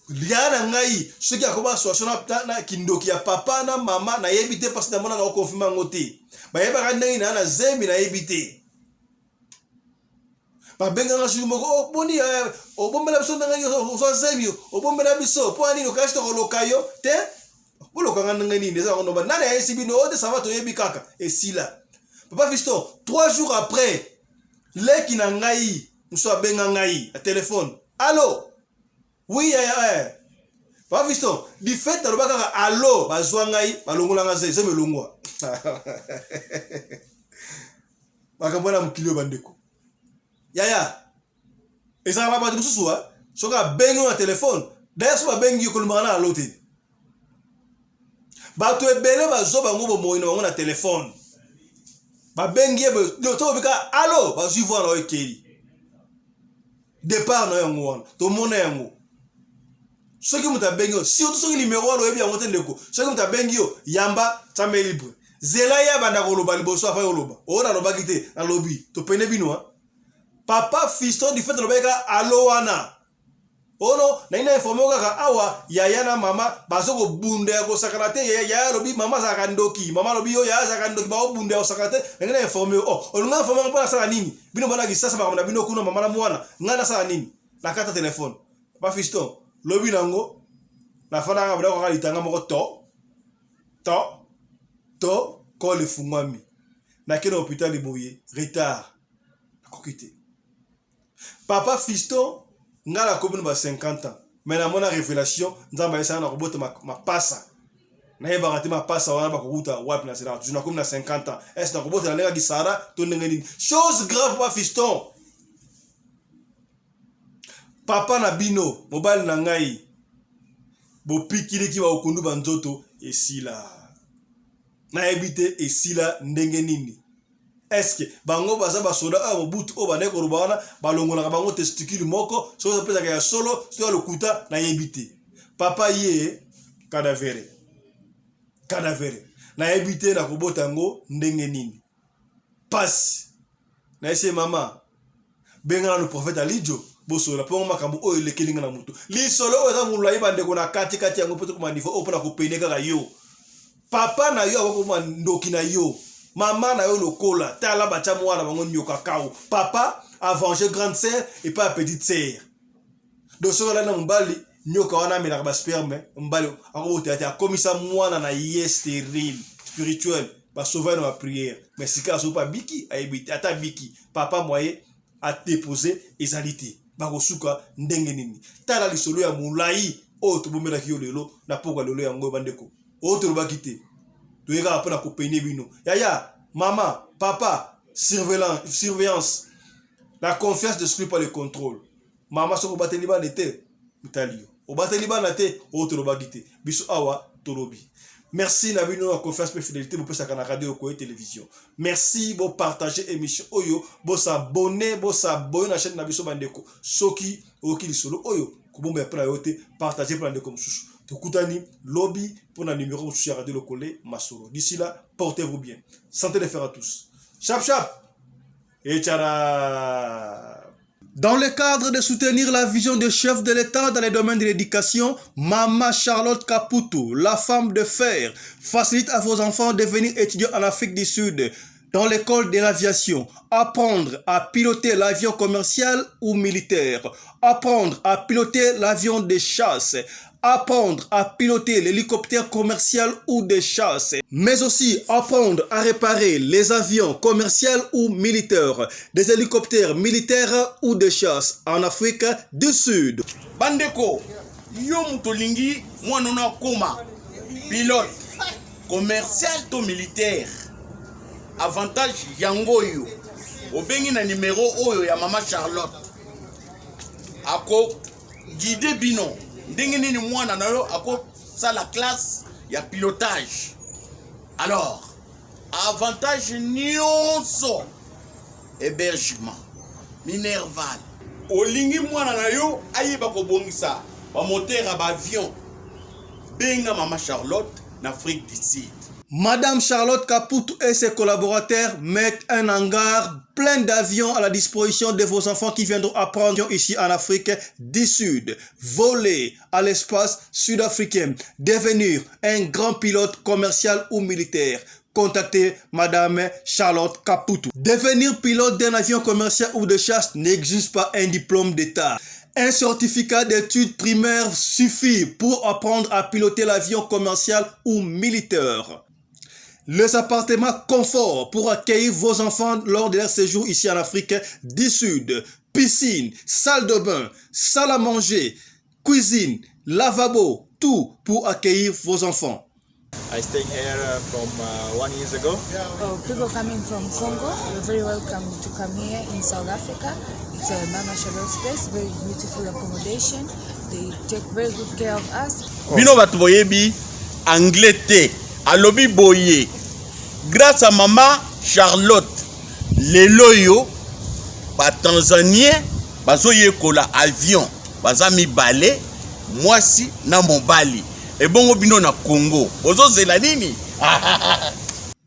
yaya na ngai soki akoma association na, na, na kindoki ya papa na mama nayebi te mpasi namona na okonfirme yango te bayebaka ndenge na na zemi nayebi te babengaka soki moko oh, boni eh, obombela biso ndenge ozwa zemi obombela biso mpo ya nini okasi tokoloka yo te bolokanga ndenge nini eza yango normal nani ayesi bino oyo oh, te sava toyebi kaka esila papa fiston 3 jours après leki na ngai mosusu abenga ngai na telefone allo oui yaya eh. Papa Fiston, du fait aloba kaka allo, bazwa ngai, balongola ngai zemi, zemi elongwa. Makambo wana mokili oyo bandeko. Yaya, ezalaka na bato mosusu soki abengi yo na telefone, d'ailleurs soki babengi yo kolumbaka na allo te. Bato ebele bazwa bango bomoi na bango na telefone. Babengi ye to bika allo, bazwi voix na yo ekei. Départ na yo yango wana, tomona yango. Soki moto abengi yo, surtout soki numero wana oyebi yango te ndeko, soki moto abengi yo, yamba, tame libre. Zela ye abanda koloba liboso afai koloba. Oyo nalobaki te, nalobi, topene bino ha. Papa Fiston du fait alobaki kaka allo wana. Ono nayi na informe kaka awa yaya na mama bazo kobunda ya kosakana te. Yaya alobi mama azalaka ndoki, mama alobi yo yaya azalaka ndoki, bakobunda ya kosakana te. Nayi na informe yo. Oh, olinga informe mpo nasala nini? Bino bana kisasa makambo na bino kuna mama na mwana, ngai nasala nini? Nakata telefone. Papa Fiston, lobi nango nafandaka bada kaka litanga moko to to to kole efungwami. Nakende hôpital boye retard. Nakoki te. Papa Fiston, ngai nakomi na ba 50 ans, mais namona révélation Nzambe ayesaka na kobota mapasa. Nayebaka te mapasa wana bakokuta wapi na nzela. Toujours nakomi na 50 ans. Est-ce nakobota na ndenge ya Kisara to ndenge nini? Chose grave papa Fiston. Papa na bino, mobali na ngai, bopikiliki baokundu ba nzoto esila. Nayebi te esila ndenge nini. Est-ce que bango baza basoda oyo Mobutu oyo bandaki koloba wana balongolaka bango testicule moko soki opesaka ya solo soki ya lokuta nayebi te. Papa ye cadavere. Cadavere. Nayebi te nakobota yango ndenge nini. Pasi. Nayesi mama benga nanu prophète Alijo bosolola mpo makambo oyo elekeli nga na motu. Lisolo oyo eza molai bandeko na kati kati yango mpo tokoma niveau oyo mpo na kopene kaka yo. Papa na yo akokoma ndoki na yo. Mama na yo lokola tala batia mwana bango nyoka kao. Papa a venger grande sœur et pas petite sœur. Donc soki alali na mobali nyoka wana amelaka ba sperme mobali akobota te akomisa mwana na ye stérile spirituel basauva ye na ba prière mais sika azoki mpe abiki ayebi te ata abiki papa moye adepose ezali te bakosuka ndenge nini. Tala lisolo ya molai oyo tobombelaki yo lelo na pokwa lelo yango oyo bandeko oyo tolobaki te toye kaka mpona kopene bino yaya mama papa surveillance la confiance n'exclut pas le contrôle. Mama soki obateli bana te mitali yo obateli bana te oyo tolobaki te biso awa tolobi. Merci na bino ya confiance pe fidélité bopesaka na radio Okoye télévision. Merci bo partager émission oyo, bo s'abonner, bo s'abonner na chaîne na biso bandeko. Soki oyoki lisolo oyo kobomba ya pona yo te, partager pona ndeko mosusu. Tokutani lobi pona numéro mosusu ya radio Lokole Masolo. D'ici là, portez-vous bien. Santé de fer à tous. Chap chap. Et tchara. Dans le cadre de soutenir la vision du chef de l'État dans les domaines de l'éducation, Mama Charlotte Kaputu, la femme de fer, facilite à vos enfants de venir étudier en Afrique du Sud, dans l'école de l'aviation, apprendre à piloter l'avion commercial ou militaire, apprendre à piloter l'avion de chasse, apprendre à piloter l'hélicoptère commercial ou de chasse, mais aussi apprendre à réparer les avions commerciaux ou militaires, des hélicoptères militaires ou de chasse en Afrique du Sud. Bandeko, yo moto olingi mwana ono akoma pilote commercial to militaire, avantage yango oyo obengi na numero oyo ya mama Charlotte ako guide bino ndenge nini mwana na yo akosala classe ya pilotage. Alors avantage nyonso, hébergement, minerval, olingi mwana na yo ayeba kobongisa ba moteur ya ba avion, benga mama Charlotte na Afrique du Sud. Madame Charlotte Kaputu et ses collaborateurs mettent un hangar plein d'avions à la disposition de vos enfants qui viendront apprendre ici en Afrique du Sud, voler à l'espace sud-africain, devenir un grand pilote commercial ou militaire. Contactez Madame Charlotte Kaputu. Devenir pilote d'un avion commercial ou de chasse n'exige pas un diplôme d'État. Un certificat d'études primaires suffit pour apprendre à piloter l'avion commercial ou militaire. Les appartements confort pour accueillir vos enfants lors de leur séjour ici en Afrique du Sud. Piscine, salle de bain, salle à manger, cuisine, lavabo. tout pour accueillir vos enfants. I stay here from 1 years ago. Oh, people coming from Congo, you're very welcome to come here in South Africa. It's a Mama Charlotte space, very beautiful accommodation. They take very good care of us. Bino bato boyebi anglais te, alobi boye: grâce à mama Charlotte, lelo oyo batanzanien bazoyekola avion, baza mibale, mwasi na mobali. Ebongo bino na Congo bozozela nini?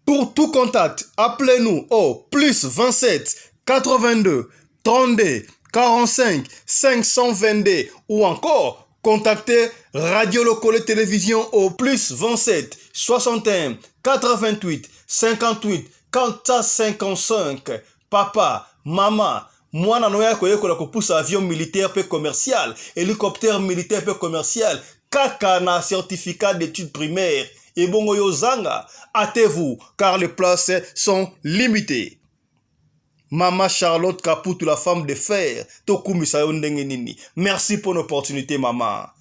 Pour tout contact, appelez-nous au plus 27 82 32 45 522 ou encore contactez Radio Locole Télévision au plus 27 61 88 58 455. Papa, mama, mwana na yo akoyekola kopusa avion militaire mpe commercial, hélicoptère militaire mpe commercial, kaka na certificat d'études primaires. Ebongo yo zanga, hâtez-vous car les places sont limitées. Mama Charlotte Kaputu, la femme de fer, tokumisa yo ndenge nini? Merci pour l'opportunité, mama.